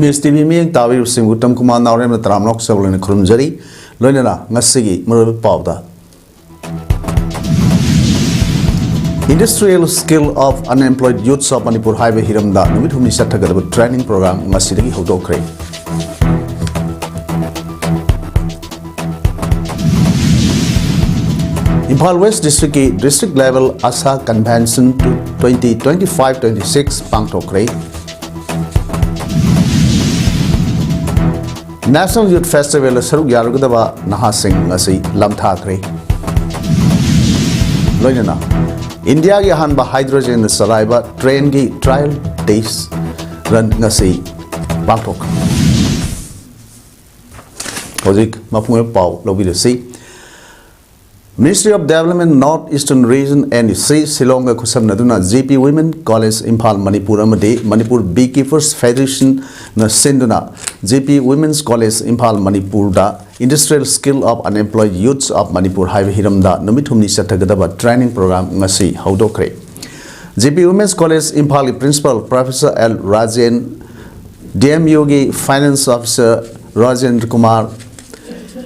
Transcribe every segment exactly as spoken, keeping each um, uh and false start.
ꯃꯤꯁ T V ꯃꯤꯠꯌꯦꯡ ꯇꯥꯕꯤꯔꯤꯕꯁꯤꯡꯕꯨ ꯎꯠꯇꯝ ꯀꯨꯃꯥꯔ ꯅꯥꯎꯔꯦꯝꯅ ꯇꯔꯥꯝꯅ ꯑꯣꯛꯆꯕ ꯂꯣꯏꯅ ꯈꯨꯔꯨꯝꯖꯔꯤ꯫ ꯂꯣꯏꯅꯅ ꯉꯁꯤꯒꯤ ꯃꯔꯨꯑꯣꯏꯕ ꯄꯥꯎꯗ, Industrial Skill of Unemployed Youths of Manipur ꯍꯥꯏꯕ ꯍꯤꯔꯝꯗ ꯅꯨꯃꯤꯠ ꯍꯨꯝꯅꯤ ꯆꯠꯊꯒꯗꯕ training program ꯉꯁꯤꯗꯒꯤ ꯍꯧꯗꯣꯛꯈ꯭ꯔꯦ꯫ ꯏꯝꯐꯥꯜ West District ꯀꯤ District Level ASHA Convention twenty twenty-five twenty-six ꯄꯥꯡꯊꯣꯛꯈ꯭ꯔꯦ꯫ National Youth Festival ꯗ ꯁꯔꯨꯛ ꯌꯥꯔꯨꯒꯗꯕ ꯅꯍꯥꯁꯤꯡ ꯉꯁꯤ ꯂꯝꯊꯥꯈ꯭ꯔꯦ꯫ ꯂꯣꯏꯅꯅ ꯏꯟꯗꯤꯌꯥꯒꯤ ꯑꯍꯥꯟꯕ hydrogen ꯅ ꯆꯂꯥꯏꯕ train ꯒꯤ trial test run ꯉꯁꯤ ꯄꯥꯡꯊꯣꯛꯈ꯭ꯔꯦ꯫ ꯍꯧꯖꯤꯛ ꯃꯄꯨꯡ ꯑꯣꯏꯕ ꯄꯥꯎ ꯂꯧꯕꯤꯔꯁꯤ꯫ Ministry of Development North Eastern Region, N E C, ꯁꯤꯂꯣꯡꯒ ꯈꯨꯠꯁꯝꯅꯗꯨꯅ J P Women College Imphal Manipur ꯑꯃꯗꯤ Manipur Beekeepers Federation ꯅ ꯁꯤꯟꯗꯨꯅ J P Women's College Imphal Manipur the Industrial Skill of Unemployed Youths of Manipur ꯍꯥꯏꯕ ꯍꯤꯔꯝꯗ ꯅꯨꯃꯤꯠ ꯍꯨꯝꯅꯤ ꯆꯠꯊꯒꯗꯕ training program ꯉꯁꯤ ꯍꯧꯗꯣꯛꯈ꯭ꯔꯦ꯫ J P Women's College Imphal ꯒꯤ Principal Professor L Rajen, D M U ꯒꯤ Finance Officer Rajendra Kumar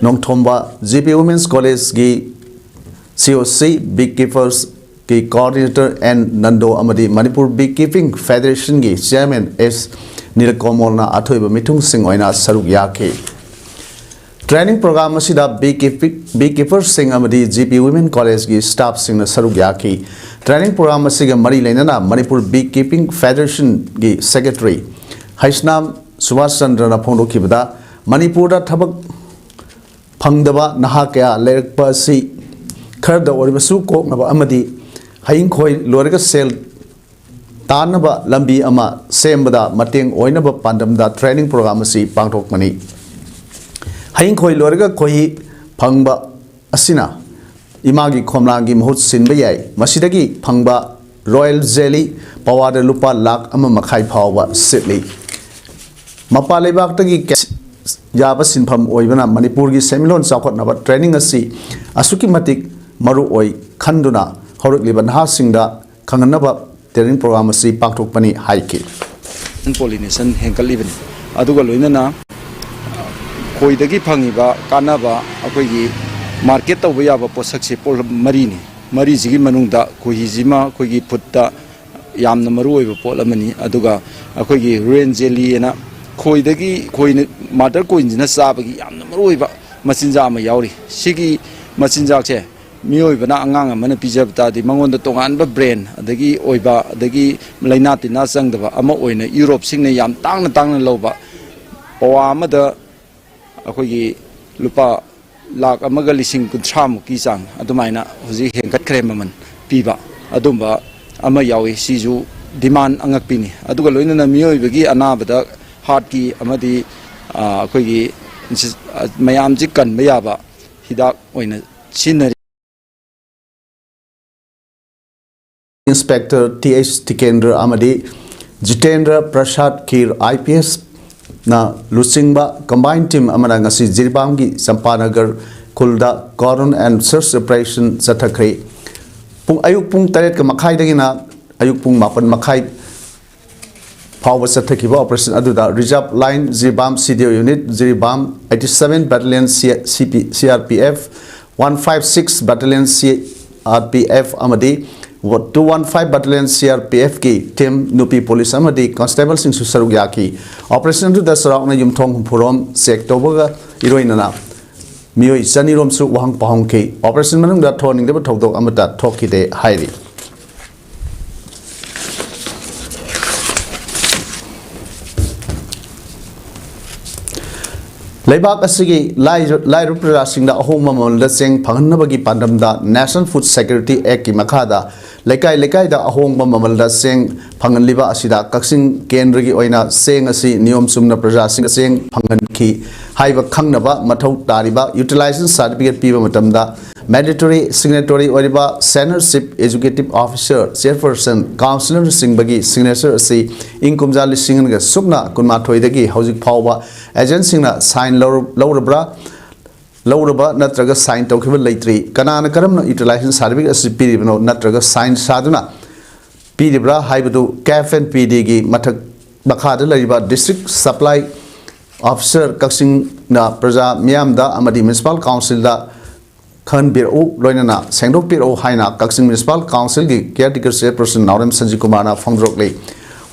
Nongthomba, J P Women's College ꯒꯤ C O C, Beekeepers ꯒꯤ Coordinator N Nando ꯑꯃꯗꯤ Manipur Beekeeping Federation ꯒꯤ Chairman S ꯅꯤꯂꯀꯣꯃꯣꯜꯅ ꯑꯊꯣꯏꯕ ꯃꯤꯊꯨꯡꯁꯤꯡ ꯑꯣꯏꯅ ꯁꯔꯨꯛ ꯌꯥꯈꯤ꯫ Training program ꯑꯁꯤꯗ beekeeping, beekeepers ꯁꯤꯡ ꯑꯃꯗꯤ J P Women College ꯀꯤ staff ꯁꯤꯡꯅ ꯁꯔꯨꯛ ꯌꯥꯈꯤ꯫ Training program ꯑꯁꯤꯒ ꯃꯔꯤ ꯂꯩꯅꯅ Manipur Beekeeping Federation ꯒꯤ Secretary ꯍꯩꯁꯅꯥꯝ ꯁꯨꯕꯥꯁ ꯆꯟꯗ꯭ꯔꯅ ꯐꯣꯡꯗꯣꯛꯈꯤꯕꯗ, ꯃꯅꯤꯄꯨꯔꯗ ꯊꯕꯛ ꯐꯪꯗꯕ ꯅꯍꯥ ꯀꯌꯥ ꯂꯩꯔꯛꯄ ꯑꯁꯤ ꯈꯔꯗ ꯑꯣꯏꯔꯕꯁꯨ ꯀꯣꯛꯅꯕ ꯑꯃꯗꯤ ꯍꯌꯤꯡꯈꯣꯏ ꯂꯣꯏꯔꯒ ꯁꯦꯜ ꯇꯥꯟꯅꯕ ꯂꯝꯕꯤ ꯑꯃ ꯁꯦꯝꯕꯗ ꯃꯇꯦꯡ ꯑꯣꯏꯅꯕ ꯄꯥꯟꯗꯝꯗ training program ꯑꯁꯤ ꯄꯥꯡꯊꯣꯛꯄꯅꯤ꯫ ꯍꯌꯤꯡꯈꯣꯏ ꯂꯣꯏꯔꯒ ꯈꯣꯏꯍꯤ ꯐꯪꯕ ꯑꯁꯤꯅ ꯏꯃꯥꯒꯤ ꯈꯣꯝꯂꯥꯡꯒꯤ ꯃꯍꯨꯠ ꯁꯤꯟꯕ ꯌꯥꯏ꯫ ꯃꯁꯤꯗꯒꯤ ꯐꯪꯕ royal jelly ꯄꯋꯥꯗ ꯂꯨꯄꯥ ꯂꯥꯈ ꯑꯃ ꯃꯈꯥꯏ ꯐꯥꯎꯕ ꯁꯤꯠꯂꯤ꯫ ꯃꯄꯥꯟ ꯂꯩꯕꯥꯛꯇꯒꯤ ꯀꯌꯥ ꯌꯥꯕ ꯁꯤꯟꯐꯝ ꯑꯣꯏꯕꯅ ꯃꯅꯤꯄꯨꯔꯒꯤ ꯁꯦꯟꯃꯤꯠꯂꯣꯟ ꯆꯥꯎꯈꯠꯅꯕ training ꯑꯁꯤ ꯑꯁꯨꯛꯀꯤ ꯃꯇꯤꯛ ꯃꯔꯨ ꯑꯣꯏ ꯈꯟꯗꯨꯅ ꯍꯧꯔꯛꯂꯤꯕ ꯅꯍꯥꯁꯤꯡꯗ ꯈꯪꯍꯟꯅꯕ training program ꯑꯁꯤ ꯄꯥꯡꯊꯣꯛꯄꯅꯤ ꯍꯥꯏꯈꯤ꯫ Pollination ꯍꯦꯟꯒꯠꯂꯤꯕꯅꯤ꯫ ꯑꯗꯨꯒ ꯂꯣꯏꯅꯅ ꯈꯣꯏꯗꯒꯤ ꯐꯪꯉꯤꯕ ꯀꯥꯟꯅꯕ, ꯑꯩꯈꯣꯏꯒꯤ ꯃꯥꯔꯀꯦꯠ ꯇꯧꯕ ꯌꯥꯕ ꯄꯣꯠꯁꯛꯁꯦ ꯄꯣꯠꯂꯝ ꯃꯔꯤꯅꯤ꯫ ꯃꯔꯤꯁꯤꯒꯤ ꯃꯅꯨꯡꯗ ꯈꯣꯏꯍꯤꯁꯤꯃ ꯑꯩꯈꯣꯏꯒꯤ ꯐꯨꯗꯇ ꯌꯥꯝꯅ ꯃꯔꯨ ꯑꯣꯏꯕ ꯄꯣꯠ ꯑꯃꯅꯤ꯫ ꯑꯗꯨꯒ ꯑꯩꯈꯣꯏꯒꯤ ꯔꯦꯟ ꯖꯦꯂꯤ ꯑꯅ ꯈꯣꯏꯗꯒꯤ, ꯈꯣꯏꯅ, ꯃꯥꯗꯔ ꯀꯣꯏꯟꯁꯤꯅ ꯆꯥꯕꯒꯤ ꯌꯥꯝꯅ ꯃꯔꯨ ꯑꯣꯏꯕ ꯃꯆꯤꯟꯖꯥꯛ ꯑꯃ ꯌꯥꯎꯔꯤ꯫ ꯁꯤꯒꯤ ꯃꯆꯤꯟꯖꯥꯛꯁꯦ ꯃꯤꯑꯣꯏꯕꯅ, ꯑꯉꯥꯡ ꯑꯃꯅ ꯄꯤꯖꯕ ꯇꯥꯔꯗꯤ ꯃꯉꯣꯟꯗ ꯇꯣꯉꯥꯟꯕ ꯕ꯭ꯔꯦꯟ ꯑꯗꯒꯤ ꯑꯣꯏꯕ, ꯑꯗꯒꯤ ꯂꯥꯏꯅꯥ ꯇꯤꯟꯅꯥ ꯆꯪꯗꯕ ꯑꯃ ꯑꯣꯏꯅ ꯌꯨꯔꯣꯞꯁꯤꯡꯅ ꯌꯥꯝ ꯇꯥꯡꯅ ꯇꯥꯡꯅ ꯂꯧꯕ, ꯄꯋꯥ ꯑꯃꯗ ꯑꯩꯈꯣꯏꯒꯤ ꯂꯨꯄꯥ ꯂꯥꯈ ꯑꯃꯒ ꯂꯤꯁꯤꯡ ꯀꯨꯟꯊ꯭ꯔꯥꯃꯨꯛꯀꯤ ꯆꯥꯡ ꯑꯗꯨꯃꯥꯏꯅ ꯍꯧꯖꯤꯛ ꯍꯦꯟꯒꯠꯈ꯭ꯔꯦ ꯃꯃꯜ ꯄꯤꯕ, ꯑꯗꯨꯝꯕ ꯑꯃ ꯌꯥꯎꯏ꯫ ꯁꯤꯁꯨ ꯗꯤꯃꯥꯟ ꯑꯉꯛꯄꯤꯅꯤ꯫ ꯑꯗꯨꯒ ꯂꯣꯏꯅꯅ ꯃꯤꯑꯣꯏꯕꯒꯤ ꯑꯅꯥꯕꯗ ꯍꯥꯔꯠꯀꯤ ꯑꯃꯗꯤ, ꯑ, ꯑꯩꯈꯣꯏꯒꯤ ꯃꯌꯥꯝꯁꯤ ꯀꯟꯕ ꯌꯥꯕ ꯍꯤꯗꯥꯛ ꯑꯣꯏꯅ ꯁꯤꯖꯤꯟꯅꯔꯤ꯫ ꯏꯟꯁꯄꯦꯛꯇꯔ ꯇꯤ ꯑꯩꯆ ꯇꯤꯀꯦꯟꯗ꯭ꯔ ꯑꯃꯗꯤ ꯖꯤꯇꯦꯟꯗ꯭ꯔ ꯄ꯭ꯔꯁꯥꯗ ꯈꯤꯔ, ꯑꯥꯏ ꯄꯤ ꯑꯦꯁꯅ ꯂꯨꯆꯤꯡꯕ ꯀꯝꯕꯥꯏꯟ ꯇꯤꯝ ꯑꯃꯅ ꯉꯁꯤ ꯖꯤꯔꯤꯕꯥꯝꯒꯤ ꯆꯝꯄꯥꯅꯒꯔ ꯈꯨꯜꯗ cordon and search operation ꯆꯠꯊꯈ꯭ꯔꯦ꯫ ꯄꯨꯡ, ꯑꯌꯨꯛ ꯄꯨꯡ ꯇꯔꯦꯠꯀ ꯃꯈꯥꯏꯗꯒꯤꯅ ꯑꯌꯨꯛ ꯄꯨꯡ ꯃꯥꯄꯟ ꯃꯈꯥꯏ ꯐꯥꯎꯕ ꯆꯠꯊꯈꯤꯕ operation ꯑꯗꯨꯗ Reserve Line, Jiribam C D O Unit, Jiribam eighty seven Battalion, C-, C P, C R P F, one five six Battalion, C R P F ꯑꯃꯗꯤ two one five Battalion, C R P F ꯀꯤ team, ꯅꯨꯄꯤ police ꯑꯃꯗꯤ constableꯁꯤꯡꯁꯨ ꯁꯔꯨꯛ ꯌꯥꯈꯤ꯫ Operation ꯑꯗꯨꯗ ꯆꯥꯎꯔꯥꯛꯅ ꯌꯨꯝꯊꯣꯡ ꯍꯨꯝꯐꯨꯔꯣꯝ check ꯇꯧꯕꯒ ꯏꯔꯣꯏꯅꯅ ꯃꯤꯑꯣꯏ ꯆꯅꯤꯔꯣꯝꯁꯨ ꯋꯥꯍꯪ ꯄꯥꯎꯍꯪꯈꯤ꯫ Operation ꯃꯅꯨꯡꯗ ꯊꯣꯏꯅꯤꯡꯗꯕ ꯊꯧꯗꯣꯛ ꯑꯃꯠꯇ ꯊꯣꯛꯈꯤꯗꯦ ꯍꯥꯏꯔꯤ꯫ ꯂꯩꯕꯥꯛ ꯑꯁꯤꯒꯤ ꯂꯥꯏꯔ-, ꯂꯥꯏꯔꯕ ꯄ꯭ꯔꯖꯥꯁꯤꯡꯗ ꯑꯍꯣꯡꯕ ꯃꯃꯜꯗ ꯆꯦꯡ ꯐꯪꯍꯟꯅꯕꯒꯤ ꯄꯥꯟꯗꯝꯗ National Food Security Actꯀꯤ ꯃꯈꯥꯗ ꯂꯩꯀꯥꯏ ꯂꯩꯀꯥꯏꯗ ꯑꯍꯣꯡꯕ ꯃꯃꯜꯗ ꯆꯦꯡ ꯐꯪꯍꯜꯂꯤꯕ ꯑꯁꯤꯗ ꯀꯛꯆꯤꯡ ꯀꯦꯟꯗ꯭ꯔꯒꯤ ꯑꯣꯏꯅ ꯆꯦꯡ ꯑꯁꯤ ꯅꯤꯌꯣꯝ ꯆꯨꯝꯅ ꯄ꯭ꯔꯖꯥꯁꯤꯡꯗ ꯆꯦꯡ ꯐꯪꯍꯟꯈꯤ ꯍꯥꯏꯕ ꯈꯪꯅꯕ ꯃꯊꯧ ꯇꯥꯔꯤꯕ utilization certificate ꯄꯤꯕ ꯃꯇꯝꯗ mandatory signatory ꯑꯣꯏꯔꯤꯕ Senior Chief Executive Officer, Chairperson, Councillorꯅꯆꯤꯡꯕꯒꯤ signature ꯑꯁꯤ ꯏꯪ ꯀꯨꯝꯖꯥ ꯂꯤꯁꯤꯡ ꯑꯅꯤꯒ ꯁꯨꯞꯅ ꯀꯨꯟꯃꯥꯊꯣꯏꯗꯒꯤ ꯍꯧꯖꯤꯛ ꯐꯥꯎꯕ agentꯁꯤꯡꯅ sign ꯂꯧꯔ-, ꯂꯧꯔꯕ꯭ꯔꯥ, ꯂꯧꯔꯕ ꯅꯠꯇ꯭ꯔꯒ sign ꯇꯧꯈꯤꯕ ꯂꯩꯇ꯭ꯔꯤ꯫ ꯀꯅꯥꯅ ꯀꯔꯝꯅ utilization certificate ꯑꯁꯤ ꯄꯤꯔꯤꯕꯅꯣ ꯅꯠꯇ꯭ꯔꯒ sign ꯁꯥꯗꯨꯅ ꯄꯤꯔꯤꯕ꯭ꯔꯥ ꯍꯥꯏꯕꯗꯨ CAF and PDꯒꯤ ꯃꯊꯛ ꯃꯈꯥꯗ ꯂꯩꯔꯤꯕ District Supply Officer ꯀꯛꯆꯤꯡꯅ ꯄ꯭ꯔꯖꯥ ꯃꯤꯌꯥꯝꯗ ꯑꯃꯗꯤ Municipal Councilꯗ ꯈꯪꯍꯟꯕꯤꯔꯛꯎ, ꯂꯣꯏꯅꯅ ꯁꯦꯡꯗꯣꯛꯄꯤꯔꯛꯎ ꯍꯥꯏꯅ ꯀꯛꯆꯤꯡ Municipal Councilꯒꯤ Caretaker Chairperson ꯅꯥꯎꯔꯦꯝ ꯁꯟꯖꯤꯀꯨꯃꯥꯔꯅ ꯐꯣꯡꯗꯣꯔꯛꯂꯤ꯫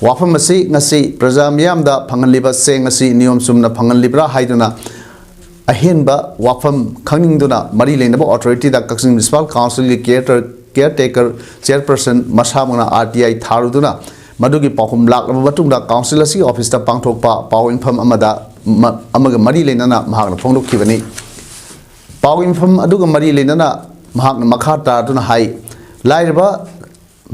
ꯋꯥꯐꯝ ꯑꯁꯤ ꯉꯁꯤ ꯄ꯭ꯔꯖꯥ ꯃꯤꯌꯥꯝꯗ ꯐꯪꯍꯜꯂꯤꯕ ꯆꯦꯡ ꯑꯁꯤ ꯅꯤꯌꯣꯝ ꯆꯨꯝꯅ ꯐꯪꯍꯜꯂꯤꯕ꯭ꯔꯥ ꯍꯥꯏꯗꯨꯅ ꯑꯍꯦꯟꯕ ꯋꯥꯐꯝ ꯈꯪꯅꯤꯡꯗꯨꯅ ꯃꯔꯤ ꯂꯩꯅꯕ authorityꯗ ꯀꯛꯆꯤꯡ Municipal Councilꯒꯤ caretaker, caretaker chairperson ꯃꯁꯥꯃꯛꯅ R T I ꯊꯥꯔꯨꯗꯨꯅ ꯃꯗꯨꯒꯤ ꯄꯥꯎꯈꯨꯝ ꯂꯥꯛꯂꯕ ꯃꯇꯨꯡꯗ council ꯑꯁꯤꯒꯤ officeꯇ ꯄꯥꯡꯊꯣꯛꯄ ꯄꯥꯎ ꯏꯟꯐꯝ ꯑꯃꯗ ꯃ-, ꯑꯃꯒ ꯃꯔꯤ ꯂꯩꯅꯅ ꯃꯍꯥꯛꯅ ꯐꯣꯡꯗꯣꯛꯈꯤꯕꯅꯤ꯫ ꯄꯥꯎ ꯏꯟꯐꯝ ꯑꯗꯨꯒ ꯃꯔꯤ ꯂꯩꯅꯅ ꯃꯍꯥꯛꯅ ꯃꯈꯥ ꯇꯥꯗꯨꯅ ꯍꯥꯏ, ꯂꯥꯏꯔꯕ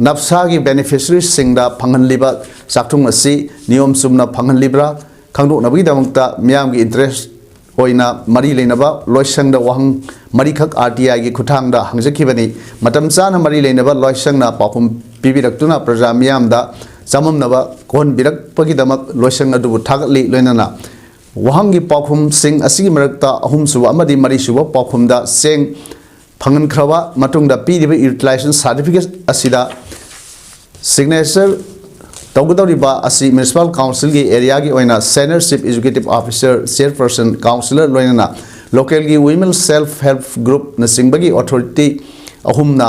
ꯅꯞꯁꯥꯒꯤ beneficiariesꯁꯤꯡꯗ ꯐꯪꯍꯜꯂꯤꯕ ꯆꯥꯛꯊꯨꯡ ꯑꯁꯤ ꯅꯤꯌꯣꯝ ꯆꯨꯝꯅ ꯐꯪꯍꯜꯂꯤꯕ꯭ꯔꯥ ꯈꯪꯗꯣꯛꯅꯕꯒꯤꯗꯃꯛꯇ ꯃꯤꯌꯥꯝꯒꯤ interest ꯑꯣꯏꯅ ꯃꯔꯤ ꯂꯩꯅꯕ ꯂꯣꯏꯁꯪꯗ ꯋꯥꯍꯪ ꯃꯔꯤꯈꯛ R T Iꯒꯤ ꯈꯨꯠꯊꯥꯡꯗ ꯍꯪꯖꯈꯤꯕꯅꯤ꯫ ꯃꯇꯝ ꯆꯥꯅ ꯃꯔꯤ ꯂꯩꯅꯕ ꯂꯣꯏꯁꯪꯅ ꯄꯥꯎꯈꯨꯝ ꯄꯤꯕꯤꯔꯛꯇꯨꯅ ꯄ꯭ꯔꯖꯥ ꯃꯤꯌꯥꯝꯗ ꯆꯃꯝꯅꯕ ꯀꯣꯛꯍꯟꯕꯤꯔꯛꯄꯒꯤꯗꯃꯛ ꯂꯣꯏꯁꯪ ꯑꯗꯨꯕꯨ ꯊꯥꯒꯠꯂꯤ꯫ ꯂꯣꯏꯅꯅ ꯋꯥꯍꯪꯒꯤ ꯄꯥꯎꯈꯨꯝꯁꯤꯡ ꯑꯁꯤꯒꯤ ꯃꯔꯛꯇ ꯑꯍꯨꯝꯁꯨꯕ ꯑꯃꯗꯤ ꯃꯔꯤꯁꯨꯕ ꯄꯥꯎꯈꯨꯝꯗ ꯆꯦꯡ ꯐꯪꯍꯟꯈ꯭ꯔꯕ ꯃꯇꯨꯡꯗ ꯄꯤꯔꯤꯕ utilization certificate ꯑꯁꯤꯗ signature ꯇꯧꯒꯗꯧꯔꯤꯕ ꯑꯁꯤ Municipal Councilꯒꯤ areaꯒꯤ ꯑꯣꯏꯅ Senior Chief Executive Officer, Chairperson, Councillor ꯂꯣꯏꯅꯅ localꯒꯤ Women Self Help Groupꯅꯆꯤꯡꯕꯒꯤ authority ꯑꯍꯨꯝꯅ,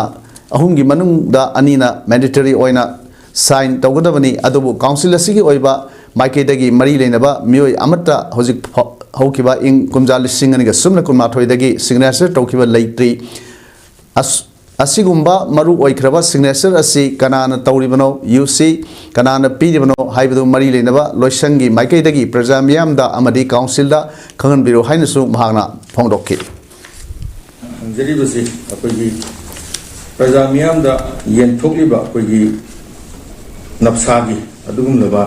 ꯑꯍꯨꯝꯒꯤ ꯃꯅꯨꯡꯗ ꯑꯅꯤꯅ mandatory ꯑꯣꯏꯅ sign ꯇꯧꯒꯗꯕꯅꯤ꯫ ꯑꯗꯨꯕꯨ council ꯑꯁꯤꯒꯤ ꯑꯣꯏꯕ ꯃꯥꯏꯀꯩꯗꯒꯤ ꯃꯔꯤ ꯂꯩꯅꯕ ꯃꯤꯑꯣꯏ ꯑꯃꯠꯇ ꯍꯧꯖꯤꯛ ꯐꯥꯎ, ꯍꯧꯈꯤꯕ ꯏꯪ ꯀꯨꯝꯖꯥ ꯂꯤꯁꯤꯡ ꯑꯅꯤꯒ ꯁꯨꯞꯅ ꯀꯨꯟꯃꯥꯊꯣꯏꯗꯒꯤ signature ꯇꯧꯈꯤꯕ ꯂꯩꯇ꯭ꯔꯤ꯫ ꯑꯁ-, ꯑꯁꯤꯒꯨꯝꯕ ꯃꯔꯨ ꯑꯣꯏꯈ꯭ꯔꯕ signature ꯑꯁꯤ ꯀꯅꯥꯅ ꯇꯧꯔꯤꯕꯅꯣ, ꯌꯨ ꯁꯤ ꯀꯅꯥꯅ ꯄꯤꯔꯤꯕꯅꯣ ꯍꯥꯏꯕꯗꯨ ꯃꯔꯤ ꯂꯩꯅꯕ ꯂꯣꯏꯁꯪꯒꯤ ꯃꯥꯏꯀꯩꯗꯒꯤ ꯄ꯭ꯔꯖꯥ ꯃꯤꯌꯥꯝꯗ ꯑꯃꯗꯤ councilꯗ ꯈꯪꯍꯟꯕꯤꯔꯨ ꯍꯥꯏꯅꯁꯨ ꯃꯍꯥꯛꯅ ꯐꯣꯡꯗꯣꯛꯈꯤ꯫ ꯍꯪꯖꯔꯤꯕꯁꯤ ꯑꯩꯈꯣꯏꯒꯤ ꯄ꯭ꯔꯖꯥ ꯃꯤꯌꯥꯝꯗ ꯌꯦꯟꯊꯣꯛꯂꯤꯕ ꯑꯩꯈꯣꯏꯒꯤ ꯅꯞꯁꯥꯒꯤ ꯑꯗꯨꯒꯨꯝꯂꯕ,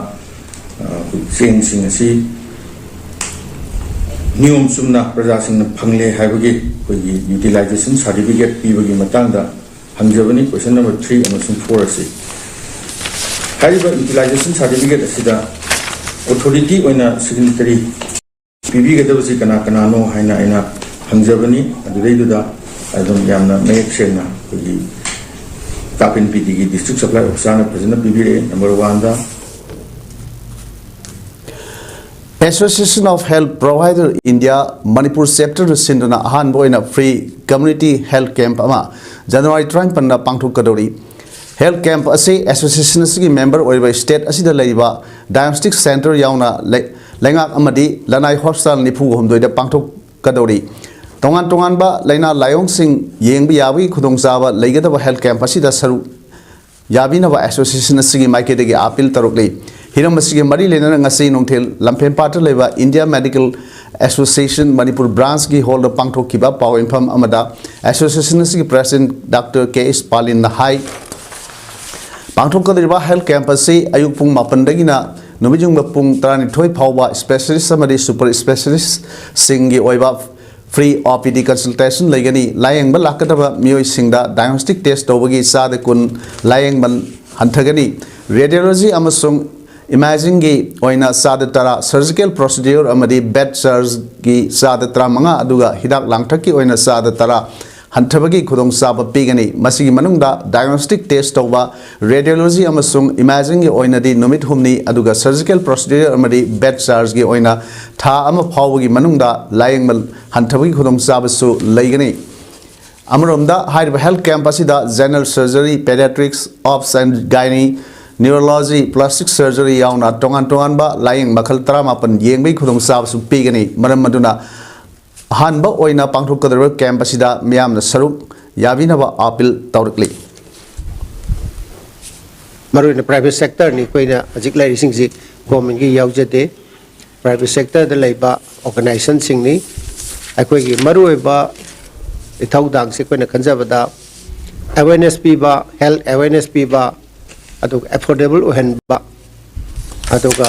ꯑ, ꯑꯩꯈꯣꯏ ꯆꯦꯡꯁꯤꯡ ꯑꯁꯤ ꯅꯤꯌꯣꯝ ꯆꯨꯝꯅ ꯄ꯭ꯔꯖꯥꯁꯤꯡꯅ ꯐꯪꯂꯦ ꯍꯥꯏꯕꯒꯤ ꯑꯩꯈꯣꯏꯒꯤ utilization certificate ꯄꯤꯕꯒꯤ ꯃꯇꯥꯡꯗ ꯍꯪꯖꯕꯅꯤ, question number three ꯑꯃꯁꯨꯡ four ꯑꯁꯤ꯫ ꯍꯥꯏꯔꯤꯕ utilization certificate ꯑꯁꯤꯗ authority ꯑꯣꯏꯅ signatory ꯄꯤꯕꯤꯒꯗꯕꯁꯤ ꯀꯅꯥ ꯀꯅꯥꯅꯣ ꯍꯥꯏꯅ ꯑꯩꯅ ꯍꯪꯖꯕꯅꯤ꯫ ꯑꯗꯨꯗꯩꯗꯨꯗ ꯑꯗꯨꯝ ꯌꯥꯝꯅ ꯃꯌꯦꯛ ꯁꯦꯡꯅ ꯑꯩꯈꯣꯏꯒꯤ ꯀꯥꯄꯤꯟ ꯄꯤ ꯗꯤꯒꯤ district supply officerꯅ ꯐꯖꯅ ꯄꯤꯕꯤꯔꯛꯑꯦ꯫ Number oneꯗ Association of Health Provider India Manipur Chapter ꯅ ꯁꯤꯟꯗꯨꯅ ꯑꯍꯥꯟꯕ ꯑꯣꯏꯅ free community health camp ꯑꯃ January ꯇꯔꯥꯃꯥꯄꯟꯗ ꯄꯥꯡꯊꯣꯛꯀꯗꯧꯔꯤ꯫ Health camp ꯑꯁꯤ association ꯑꯁꯤꯒꯤ member ꯑꯣꯏꯔꯤꯕ state ꯑꯁꯤꯗ ꯂꯩꯔꯤꯕ diagnostic center ꯌꯥꯎꯅ ꯂꯩ-, ꯂꯩꯉꯥꯛ ꯑꯃꯗꯤ ꯂꯅꯥꯏ hospital ꯅꯤꯐꯨ ꯍꯨꯝꯗꯣꯏꯗ ꯄꯥꯡꯊꯣꯛꯀꯗꯧꯔꯤ꯫ ꯇꯣꯉꯥꯟ ꯇꯣꯉꯥꯟꯕ ꯂꯥꯏꯅꯥ ꯂꯥꯏꯑꯣꯡꯁꯤꯡ ꯌꯦꯡꯕ ꯌꯥꯕꯒꯤ ꯈꯨꯗꯣꯡꯆꯥꯕ ꯂꯩꯒꯗꯕ health camp ꯑꯁꯤꯗ ꯁꯔꯨꯛ ꯌꯥꯕꯤꯅꯕ association ꯑꯁꯤꯒꯤ ꯃꯥꯏꯀꯩꯗꯒꯤ appeal ꯇꯧꯔꯛꯂꯤ꯫ ꯍꯤꯔꯝ ꯑꯁꯤꯒꯤ ꯃꯔꯤ ꯂꯩꯅꯅ ꯉꯁꯤ ꯅꯨꯡꯊꯤꯜ ꯂꯝꯐꯦꯟꯄꯥꯠꯇ ꯂꯩꯕ India Medical Association Manipur branch ꯀꯤ hall ꯗ ꯄꯥꯡꯊꯣꯛꯈꯤꯕ ꯄꯥꯎ ꯏꯐꯝ ꯑꯃꯗ association ꯑꯁꯤꯒꯤ president Doctor K S ꯄꯥꯂꯤꯟꯅ ꯍꯥꯏ, ꯄꯥꯡꯊꯣꯛꯀꯗꯧꯔꯤꯕ health camp ꯑꯁꯤ ꯑꯌꯨꯛ ꯄꯨꯡ ꯃꯥꯄꯟꯗꯒꯤꯅ ꯅꯨꯃꯤꯠ ꯌꯨꯡꯕ ꯄꯨꯡ ꯇꯔꯥꯅꯤꯊꯣꯏ ꯐꯥꯎꯕ specialist ꯑꯃꯗꯤ super specialist ꯁꯤꯡꯒꯤ ꯑꯣꯏꯕ free O P D consultation ꯂꯩꯒꯅꯤ꯫ ꯂꯥꯌꯦꯡꯕ ꯂꯥꯛꯀꯗꯕ ꯃꯤꯑꯣꯏꯁꯤꯡꯗ diagnostic test ꯇꯧꯕꯒꯤ ꯆꯥꯗ ꯀꯨꯟ ꯂꯥꯌꯦꯡꯕ ꯍꯟꯊꯒꯅꯤ꯫ Radiology ꯑꯃꯁꯨꯡ imaging ꯒꯤ ꯑꯣꯏꯅ ꯆꯥꯗ ꯇꯔꯥ, surgical procedure ꯑꯃꯗꯤ bed charge ꯒꯤ ꯆꯥꯗ ꯇꯔꯥꯃꯉꯥ, ꯑꯗꯨꯒ ꯍꯤꯗꯥꯛ ꯂꯥꯡꯊꯛꯀꯤ ꯑꯣꯏꯅ ꯆꯥꯗ ꯇꯔꯥ ꯍꯟꯊꯕꯒꯤ ꯈꯨꯗꯣꯡꯆꯥꯕ ꯄꯤꯒꯅꯤ꯫ ꯃꯁꯤꯒꯤ ꯃꯅꯨꯡꯗ diagnostic test ꯇꯧꯕ, radiology ꯑꯃꯁꯨꯡ imaging ꯒꯤ ꯑꯣꯏꯅꯗꯤ ꯅꯨꯃꯤꯠ ꯍꯨꯝꯅꯤ, ꯑꯗꯨꯒ surgical procedure ꯑꯃꯗꯤ bed charge ꯒꯤ ꯑꯣꯏꯅ ꯊꯥ ꯑꯃ ꯐꯥꯎꯕꯒꯤ ꯃꯅꯨꯡꯗ ꯂꯥꯌꯦꯡꯕ ꯍꯟꯊꯕꯒꯤ ꯈꯨꯗꯣꯡꯆꯥꯕꯁꯨ ꯂꯩꯒꯅꯤ꯫ ꯑꯃꯔꯣꯝꯗ ꯍꯥꯏꯔꯤꯕ health camp ꯑꯁꯤꯗ general surgery, pediatrics, obs and gynae, neurology, plastic surgery ꯌꯥꯎꯅ ꯇꯣꯉꯥꯟ ꯇꯣꯉꯥꯟꯕ ꯂꯥꯌꯦꯡ ꯃꯈꯜ ꯇꯔꯥꯃꯥꯄꯟ ꯌꯦꯡꯕꯒꯤ ꯈꯨꯗꯣꯡꯆꯥꯕꯁꯨ ꯄꯤꯒꯅꯤ꯫ ꯃꯔꯝ ꯑꯗꯨꯅ ꯑꯍꯥꯟꯕ ꯑꯣꯏꯅ ꯄꯥꯡꯊꯣꯛꯀꯗꯧꯔꯤꯕ camp ꯑꯁꯤꯗ ꯃꯤꯌꯥꯝꯅ ꯁꯔꯨꯛ ꯌꯥꯕꯤꯅꯕ appeal ꯇꯧꯔꯛꯂꯤ꯫ ꯃꯔꯨꯑꯣꯏꯅ private sector ꯅꯤ ꯑꯩꯈꯣꯏꯅ ꯍꯧꯖꯤꯛ ꯂꯩꯔꯤꯁꯤꯡꯁꯤ, government ꯀꯤ ꯌꯥꯎꯖꯗꯦ꯫ Private sector ꯗ ꯂꯩꯕ organization ꯁꯤꯡꯅꯤ꯫ ꯑꯩꯈꯣꯏꯒꯤ ꯃꯔꯨꯑꯣꯏꯕ ꯏꯊꯧꯗꯥꯡꯁꯤ ꯑꯩꯈꯣꯏꯅ ꯈꯟꯖꯕꯗ awareness ꯄꯤꯕ, health awareness ꯄꯤꯕ, ꯑꯗꯨꯒ affordable ꯑꯣꯏꯍꯟꯕ, ꯑꯗꯨꯒ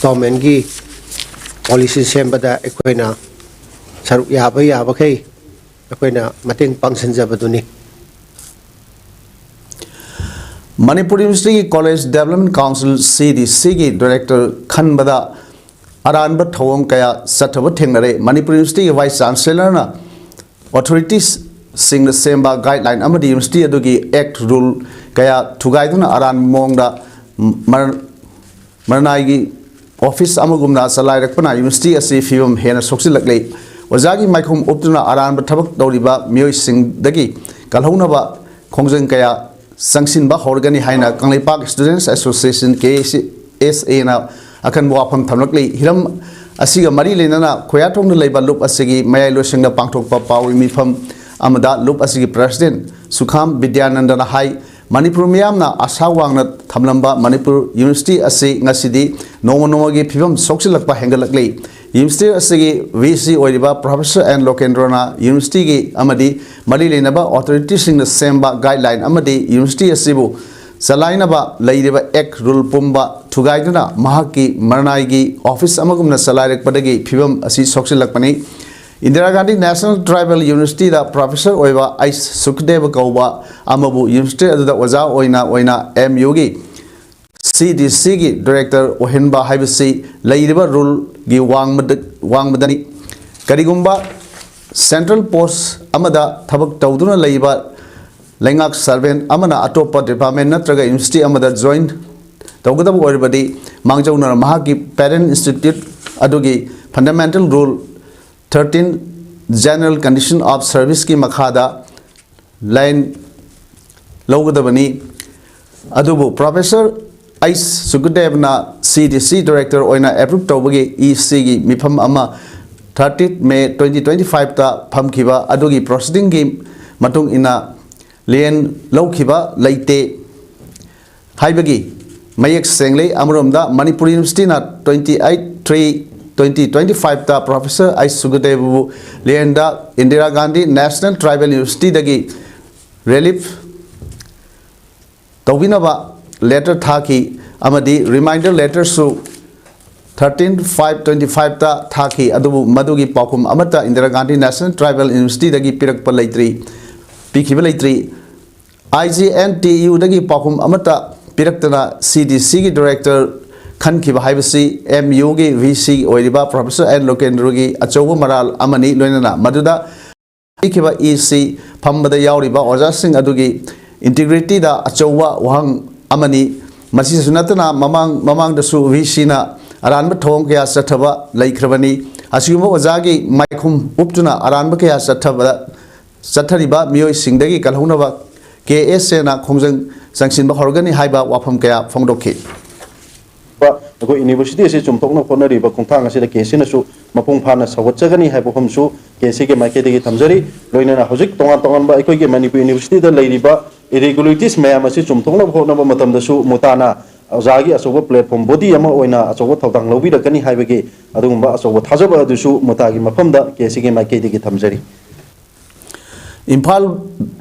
government ꯀꯤ policy ꯁꯦꯝꯕꯗ ꯑꯩꯈꯣꯏꯅ ꯁꯔꯨꯛ ꯌꯥꯕ ꯌꯥꯕꯈꯩ ꯑꯩꯈꯣꯏꯅ ꯃꯇꯦꯡ ꯄꯥꯡꯁꯤꯟꯖꯕꯗꯨꯅꯤ꯫ Manipur University ꯒꯤ College Development Council, C D C ꯒꯤ director ꯈꯟꯕꯗ ꯑꯔꯥꯟꯕ ꯊꯧꯑꯣꯡ ꯀꯌꯥ ꯆꯠꯊꯕ ꯊꯦꯡꯅꯔꯦ꯫ Manipur University ꯒꯤ Vice Chancellor ꯅ authorities ꯁꯤꯡꯅ ꯁꯦꯝꯕ guideline ꯑꯃꯗꯤ university ꯑꯗꯨꯒꯤ act, rule ꯀꯌꯥ ꯊꯨꯒꯥꯏꯗꯨꯅ ꯑꯔꯥꯟꯕ ꯃꯑꯣꯡꯗ ꯃꯔ-, ꯃꯔꯅꯥꯏꯒꯤ ꯑꯣꯐꯤꯁ ꯑꯃꯒꯨꯝꯅ ꯆꯂꯥꯏꯔꯛꯄꯅ ꯌꯨꯅꯤꯚꯔꯁꯤꯇꯤ ꯑꯁꯤ ꯐꯤꯕꯝ ꯍꯦꯟꯅ ꯁꯣꯛꯆꯤꯜꯂꯛꯂꯤ꯫ ꯑꯣꯖꯥꯒꯤ ꯃꯥꯏꯈꯨꯝ ꯎꯞꯇꯨꯅ ꯑꯔꯥꯟꯕ ꯊꯕꯛ ꯇꯧꯔꯤꯕ ꯃꯤꯑꯣꯏꯁꯤꯡꯗꯒꯤ ꯀꯜꯍꯧꯅꯕ ꯈꯣꯡꯖꯪ ꯀꯌꯥ ꯆꯪꯁꯤꯟꯕ ꯍꯧꯔꯒꯅꯤ ꯍꯥꯏꯅ Kangleipak Students Association, K S A ꯅ ꯑꯀꯟꯕ ꯋꯥꯐꯝ ꯊꯝꯂꯛꯂꯤ꯫ ꯍꯤꯔꯝ ꯑꯁꯤꯒ ꯃꯔꯤ ꯂꯩꯅꯅ ꯈꯣꯌꯥꯊꯣꯡꯗ ꯂꯩꯕ ꯂꯨꯞ ꯑꯁꯤꯒꯤ ꯃꯌꯥꯏ ꯂꯣꯏꯁꯪꯗ ꯄꯥꯡꯊꯣꯛꯄ ꯄꯥꯎꯒꯤ ꯃꯤꯐꯝ ꯑꯃꯗ ꯂꯨꯞ ꯑꯁꯤꯒꯤ President ꯁꯨꯈꯥꯝ ꯕꯤꯗ꯭ꯌꯥꯅꯟꯗꯅ ꯍꯥꯏ, ꯃꯅꯤꯄꯨꯔ ꯃꯤꯌꯥꯝꯅ ꯑꯁꯥ ꯋꯥꯡꯅ ꯊꯝꯂꯝꯕ ꯃꯅꯤꯄꯨꯔ ꯌꯨꯅꯤꯚꯔꯁꯤꯇꯤ ꯑꯁꯤ ꯉꯁꯤꯗꯤ ꯅꯣꯡꯃ ꯅꯣꯡꯃꯒꯤ ꯐꯤꯕꯝ ꯁꯣꯛꯆꯤꯜꯂꯛꯄ ꯍꯦꯟꯒꯠꯂꯛꯂꯤ꯫ ꯌꯨꯅꯤꯚꯔꯁꯤꯇꯤ ꯑꯁꯤꯒꯤ V C ꯑꯣꯏꯔꯤꯕ Professor N ꯂꯣꯀꯦꯟꯗ꯭ꯔꯣꯅ ꯌꯨꯅꯤꯚꯔꯁꯤꯇꯤꯒꯤ ꯑꯃꯗꯤ ꯃꯔꯤ ꯂꯩꯅꯕ ꯑꯣꯊꯣꯔꯤꯇꯤꯁꯤꯡꯅ ꯁꯦꯝꯕ guideline ꯑꯃꯗꯤ ꯌꯨꯅꯤꯚꯔꯁꯤꯇꯤ ꯑꯁꯤꯕꯨ ꯆꯂꯥꯏꯅꯕ ꯂꯩꯔꯤꯕ act rule ꯄꯨꯝꯕ ꯊꯨꯒꯥꯏꯗꯨꯅ ꯃꯍꯥꯛꯀꯤ ꯃꯔꯅꯥꯏꯒꯤ ꯑꯣꯐꯤꯁ ꯑꯃꯒꯨꯝꯅ ꯆꯂꯥꯏꯔꯛꯄꯗꯒꯤ ꯐꯤꯕꯝ ꯑꯁꯤ ꯁꯣꯛꯆꯤꯜꯂꯛꯄꯅꯤ꯫ Indira Gandhi National Tribal University ꯗ professor ꯑꯣꯏꯕ ꯑꯩꯆ ꯁꯨꯈꯗꯦꯕ ꯀꯧꯕ ꯑꯃꯕꯨ ꯌꯨꯅꯤꯚꯔꯁꯤꯇꯤ ꯑꯗꯨꯗ ꯑꯣꯖꯥ ꯑꯣꯏꯅ ꯑꯣꯏꯅ M U ꯒꯤ C D C ꯒꯤ director ꯑꯣꯏꯍꯟꯕ ꯍꯥꯏꯕꯁꯤ ꯂꯩꯔꯤꯕ rule ꯒꯤ ꯋꯥꯡꯃꯗ-, ꯋꯥꯡꯃꯗꯅꯤ꯫ ꯀꯔꯤꯒꯨꯝꯕ central post ꯑꯃꯗ ꯊꯕꯛ ꯇꯧꯗꯨꯅ ꯂꯩꯕ ꯂꯩꯉꯥꯛ servant ꯑꯃꯅ ꯑꯇꯣꯞꯄ department ꯅꯠꯇ꯭ꯔꯒ university ꯑꯃꯗ join ꯇꯧꯒꯗꯕ ꯑꯣꯏꯔꯕꯗꯤ, ꯃꯥꯡꯖꯧꯅꯅ ꯃꯍꯥꯛꯀꯤ parent institute ꯑꯗꯨꯒꯤ fundamental rule thirteen general condition of service ꯀꯤ ꯃꯈꯥꯗ line ꯂꯧꯒꯗꯕꯅꯤ꯫ ꯑꯗꯨꯕꯨ Professor ꯑꯩꯆ ꯁꯨꯈꯗꯦꯕꯅ C D C director ꯑꯣꯏꯅ approve ꯇꯧꯕꯒꯤ E C ꯒꯤ ꯃꯤꯐꯝ ꯑꯃ thirtieth May twenty twenty-five ꯇ ꯐꯝꯈꯤꯕ ꯑꯗꯨꯒꯤ proceeding ꯒꯤ ꯃꯇꯨꯡ ꯏꯟꯅ ꯂꯦꯟ ꯂꯧꯈꯤꯕ ꯂꯩꯇꯦ ꯍꯥꯏꯕꯒꯤ ꯃꯌꯦꯛ ꯁꯦꯡꯂꯦ꯫ ꯑꯃꯔꯣꯝꯗ Manipur ꯌꯨꯅꯤꯚꯔꯁꯤꯇꯤꯅ twenty eight three twenty twenty-five ꯇ Professor ꯑꯩꯆ ꯁꯨꯈꯗꯦꯕꯕꯨ ꯂꯦꯟꯗ Indira Gandhi National Tribal University ꯗꯒꯤ relieve ꯇꯧꯕꯤꯅꯕ letter ꯊꯥꯈꯤ ꯑꯃꯗꯤ reminder letter ꯁꯨ thirteen five twenty-five ꯇ ꯊꯥꯈꯤ꯫ ꯑꯗꯨꯕꯨ ꯃꯗꯨꯒꯤ ꯄꯥꯎꯈꯨꯝ ꯑꯃꯠꯇ Indira Gandhi National Tribal University ꯗꯒꯤ ꯄꯤꯔꯛꯄ ꯂꯩꯇ꯭ꯔꯤ, ꯄꯤꯈꯤꯕ ꯂꯩꯇ꯭ꯔꯤ꯫ I G N T U ꯗꯒꯤ ꯄꯥꯎꯈꯨꯝ ꯑꯃꯠꯇ ꯄꯤꯔꯛꯇꯅ C D C ꯒꯤ director ꯈꯟꯈꯤꯕ ꯍꯥꯏꯕꯁꯤ M U ꯒꯤ V C ꯑꯣꯏꯔꯤꯕ Professor N ꯂꯣꯀꯦꯟꯗ꯭ꯔꯣꯒꯤ ꯑꯆꯧꯕ ꯃꯔꯥꯜ ꯑꯃꯅꯤ꯫ ꯂꯣꯏꯅꯅ ꯃꯗꯨꯗ ꯄꯤꯈꯤꯕ E C ꯐꯝꯕꯗ ꯌꯥꯎꯔꯤꯕ ꯑꯣꯖꯥꯁꯤꯡ ꯑꯗꯨꯒꯤ integrity ꯗ ꯑꯆꯧꯕ ꯋꯥꯍꯪ ꯑꯃꯅꯤ꯫ ꯃꯁꯤꯁꯨ ꯅꯠꯇꯅ ꯃꯃꯥꯡ, ꯃꯃꯥꯡꯗꯁꯨ V C ꯅ ꯑꯔꯥꯟꯕ ꯊꯧꯑꯣꯡ ꯀꯌꯥ ꯆꯠꯊꯕ ꯂꯩꯈ꯭ꯔꯕꯅꯤ꯫ ꯑꯁꯤꯒꯨꯝꯕ ꯑꯣꯖꯥꯒꯤ ꯃꯥꯏꯈꯨꯝ ꯎꯞꯇꯨꯅ ꯑꯔꯥꯟꯕ ꯀꯌꯥ ꯆꯠꯊꯕꯗ ꯆꯠꯊꯔꯤꯕ ꯃꯤꯑꯣꯏꯁꯤꯡꯗꯒꯤ ꯀꯜꯍꯧꯅꯕ ꯀꯦ ꯑꯦꯁ ꯑꯦꯅ ꯈꯣꯡꯖꯪ ꯆꯪꯁꯤꯟꯕ ꯍꯧꯔꯒꯅꯤ ꯍꯥꯏꯕ ꯋꯥꯐꯝ ꯀꯌꯥ ꯐꯣꯡꯗꯣꯛꯈꯤ꯫ ꯑꯩꯈꯣꯏ ꯌꯨꯅꯤꯚꯔꯁꯤꯇꯤ ꯑꯁꯤ ꯆꯨꯝꯊꯣꯛꯅꯕ ꯍꯣꯠꯅꯔꯤꯕ ꯈꯣꯡꯊꯥꯡ ꯑꯁꯤꯗ ꯀꯦ ꯑꯦꯁ ꯑꯦꯅꯁꯨ ꯃꯄꯨꯡ ꯐꯥꯅ ꯁꯧꯒꯠꯆꯒꯅꯤ ꯍꯥꯏꯕ ꯋꯥꯐꯝꯁꯨ ꯀꯦ ꯑꯦꯁ ꯑꯦꯒꯤ ꯃꯥꯏꯀꯩꯗꯒꯤ ꯊꯝꯖꯔꯤ꯫ ꯂꯣꯏꯅꯅ ꯍꯧꯖꯤꯛ ꯇꯣꯉꯥꯟ ꯇꯣꯉꯥꯟꯕ ꯑꯩꯈꯣꯏꯒꯤ ꯃꯅꯤꯄꯨꯔ ꯌꯨꯅꯤꯚꯔꯁꯤꯇꯤꯗ ꯂꯩꯔꯤꯕ ꯏꯔꯤꯒꯨꯂꯔꯤꯇꯤꯁ ꯃꯌꯥꯝ ꯑꯁꯤ ꯆꯨꯝꯊꯣꯛꯅꯕ ꯍꯣꯠꯅꯕ ꯃꯇꯝꯗꯁꯨ ꯃꯨꯇꯥꯅ ꯑꯣꯖꯥꯒꯤ ꯑꯆꯧꯕ ꯄ꯭ꯂꯦꯠꯐꯣꯝ ꯕꯣꯗꯤ ꯑꯃ ꯑꯣꯏꯅ ꯑꯆꯧꯕ ꯊꯧꯗꯥꯡ ꯂꯧꯕꯤꯔꯛꯀꯅꯤ ꯍꯥꯏꯕꯒꯤ ꯑꯗꯨꯒꯨꯝꯕ ꯑꯆꯧꯕ ꯊꯥꯖꯕ ꯑꯗꯨꯁꯨ ꯃꯨꯇꯥꯒꯤ ꯃꯐꯝꯗ ꯀꯦ ꯑꯦꯁ ꯑꯦꯒꯤ ꯃꯥꯏꯀꯩꯗꯒꯤ ꯊꯝꯖꯔꯤ꯫ ꯏꯝꯐꯥꯜ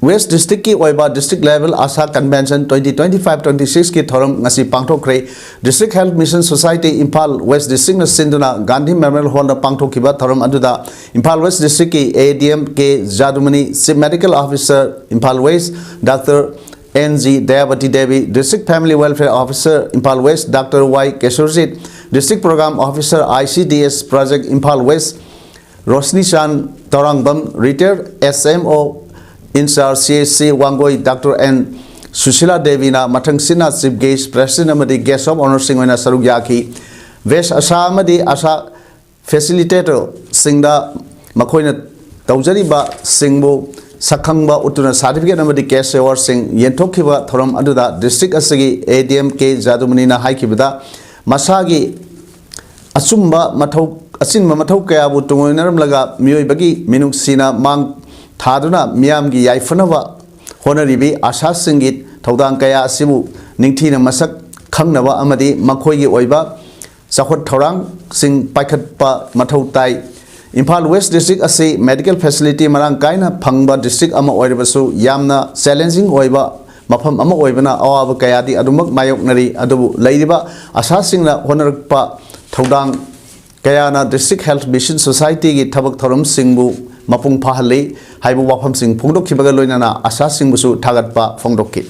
ꯋꯦꯁ ꯗꯤꯁꯇ꯭ꯔꯤꯛꯀꯤ ꯑꯣꯏꯕ district level ASHA convention twenty twenty five twenty sixꯀꯤ ꯊꯧꯔꯝ ꯉꯁꯤ ꯄꯥꯡꯊꯣꯛꯈ꯭ꯔꯦ꯫ District health mission society Imphal west ꯗꯤꯁꯇ꯭ꯔꯤꯛꯅ ꯁꯤꯟꯗꯨꯅ ꯒꯥꯟꯙꯤ ꯃꯦꯃꯣꯔꯤꯌꯦꯜ ꯍꯣꯜꯗ ꯄꯥꯡꯊꯣꯛꯈꯤꯕ ꯊꯧꯔꯝ ꯑꯗꯨꯗ ꯏꯝꯐꯥꯜ ꯋꯦꯁ ꯗꯤꯁꯇ꯭ꯔꯤꯛꯀꯤ A D M K Jadumani, chief medical officer Imphal west doctor N G Dayabati Devi, district family welfare officer Imphal west doctor Y Kesorjit, district programme officer I C D S project Imphal west Roshnichan Thourangbam, retired S M O in charge C H C Wangoi doctor N Sushila ꯗꯦꯕꯤꯅ ꯃꯊꯪꯁꯤꯠꯅ chief guest, president ꯑꯃꯗꯤ guest of ꯑꯣꯅꯔꯁꯤꯡ ꯑꯣꯏꯅ ꯁꯔꯨꯛ ꯌꯥꯈꯤ꯫ West ꯑꯁꯥ ꯑꯃꯗꯤ ꯑꯁꯥ ꯐꯦꯁꯤꯂꯤꯇꯦꯇꯔꯁꯤꯡꯗ ꯃꯈꯣꯏꯅ ꯇꯧꯖꯔꯤꯕꯁꯤꯡꯕꯨ ꯁꯛꯈꯪꯕ ꯎꯠꯇꯨꯅ ꯁꯥꯔꯇꯤꯐꯤꯀꯦꯠ ꯑꯃꯗꯤ ꯀꯦꯁ ꯑꯦꯋꯥꯔꯗꯁꯤꯡ ꯌꯦꯟꯊꯣꯛꯈꯤꯕ ꯊꯧꯔꯝ ꯑꯗꯨꯗ ꯗꯤꯁꯇ꯭ꯔꯤꯛ ꯑꯁꯤꯒꯤ ꯑꯦ ꯗꯤ ꯑꯦꯝ ꯀꯦ ꯖꯥꯗꯨꯃꯅꯤꯅ ꯍꯥꯏꯈꯤꯕꯗ, ꯃꯁꯥꯒꯤ ꯑꯆꯨꯝꯕ ꯃꯊꯧ, ꯑꯆꯤꯟꯕ ꯃꯊꯧ ꯀꯌꯥꯕꯨ ꯇꯨꯡꯑꯣꯏꯅꯔꯝꯂꯒ ꯃꯤꯑꯣꯏꯕꯒꯤ ꯃꯤꯅꯨꯡꯁꯤꯅ ꯃꯥꯡ ꯊꯥꯗꯨꯅ ꯃꯤꯌꯥꯝꯒꯤ ꯌꯥꯏꯐꯅꯕ ꯍꯣꯠꯅꯔꯤꯕꯤ ꯑꯁꯥꯁꯤꯡꯒꯤ ꯊꯧꯗꯥꯡ ꯀꯌꯥ ꯑꯁꯤꯕꯨ ꯅꯤꯡꯊꯤꯅ ꯃꯁꯛ ꯈꯪꯅꯕ ꯑꯃꯗꯤ ꯃꯈꯣꯏꯒꯤ ꯑꯣꯏꯕ ꯆꯥꯎꯈꯠ ꯊꯧꯔꯥꯡꯁꯤꯡ ꯄꯥꯏꯈꯠꯄ ꯃꯊꯧ ꯇꯥꯏ꯫ ꯏꯝꯐꯥꯜ ꯋꯦꯁ ꯗꯤꯁꯇ꯭ꯔꯤꯛ ꯑꯁꯤ ꯃꯦꯗꯤꯀꯦꯜ ꯐꯦꯁꯤꯂꯤꯇꯤ ꯃꯔꯥꯡ ꯀꯥꯏꯅ ꯐꯪꯕ ꯗꯤꯁꯇ꯭ꯔꯤꯛ ꯑꯃ ꯑꯣꯏꯔꯕꯁꯨ, ꯌꯥꯝꯅ ꯆꯦꯂꯦꯟꯖꯤꯡ ꯑꯣꯏꯕ ꯃꯐꯝ ꯑꯃ ꯑꯣꯏꯕꯅ ꯑꯋꯥꯕ ꯀꯌꯥꯗꯤ ꯑꯗꯨꯃꯛ ꯃꯥꯌꯣꯛꯅꯔꯤ꯫ ꯑꯗꯨꯕꯨ ꯂꯩꯔꯤꯕ ꯑꯁꯥꯁꯤꯡꯅ ꯍꯣꯠꯅꯔꯛꯄ ꯊꯧꯗꯥꯡ ꯀꯌꯥꯅ ꯗꯤꯁꯇ꯭ꯔꯤꯛ ꯍꯦꯜꯊ ꯃꯤꯁꯟ ꯁꯣꯁꯥꯏꯇꯤꯒꯤ ꯊꯕꯛ ꯊꯧꯔꯝꯁꯤꯡꯕꯨ ꯃꯄꯨꯡ ꯐꯥꯍꯜꯂꯤ ꯍꯥꯏꯕ ꯋꯥꯐꯝꯁꯤꯡ ꯐꯣꯡꯗꯣꯛꯈꯤꯕꯒ ꯂꯣꯏꯅꯅ ꯑꯁꯥꯁꯤꯡꯕꯨꯁꯨ ꯊꯥꯒꯠꯄ ꯐꯣꯡꯗꯣꯛꯈꯤ꯫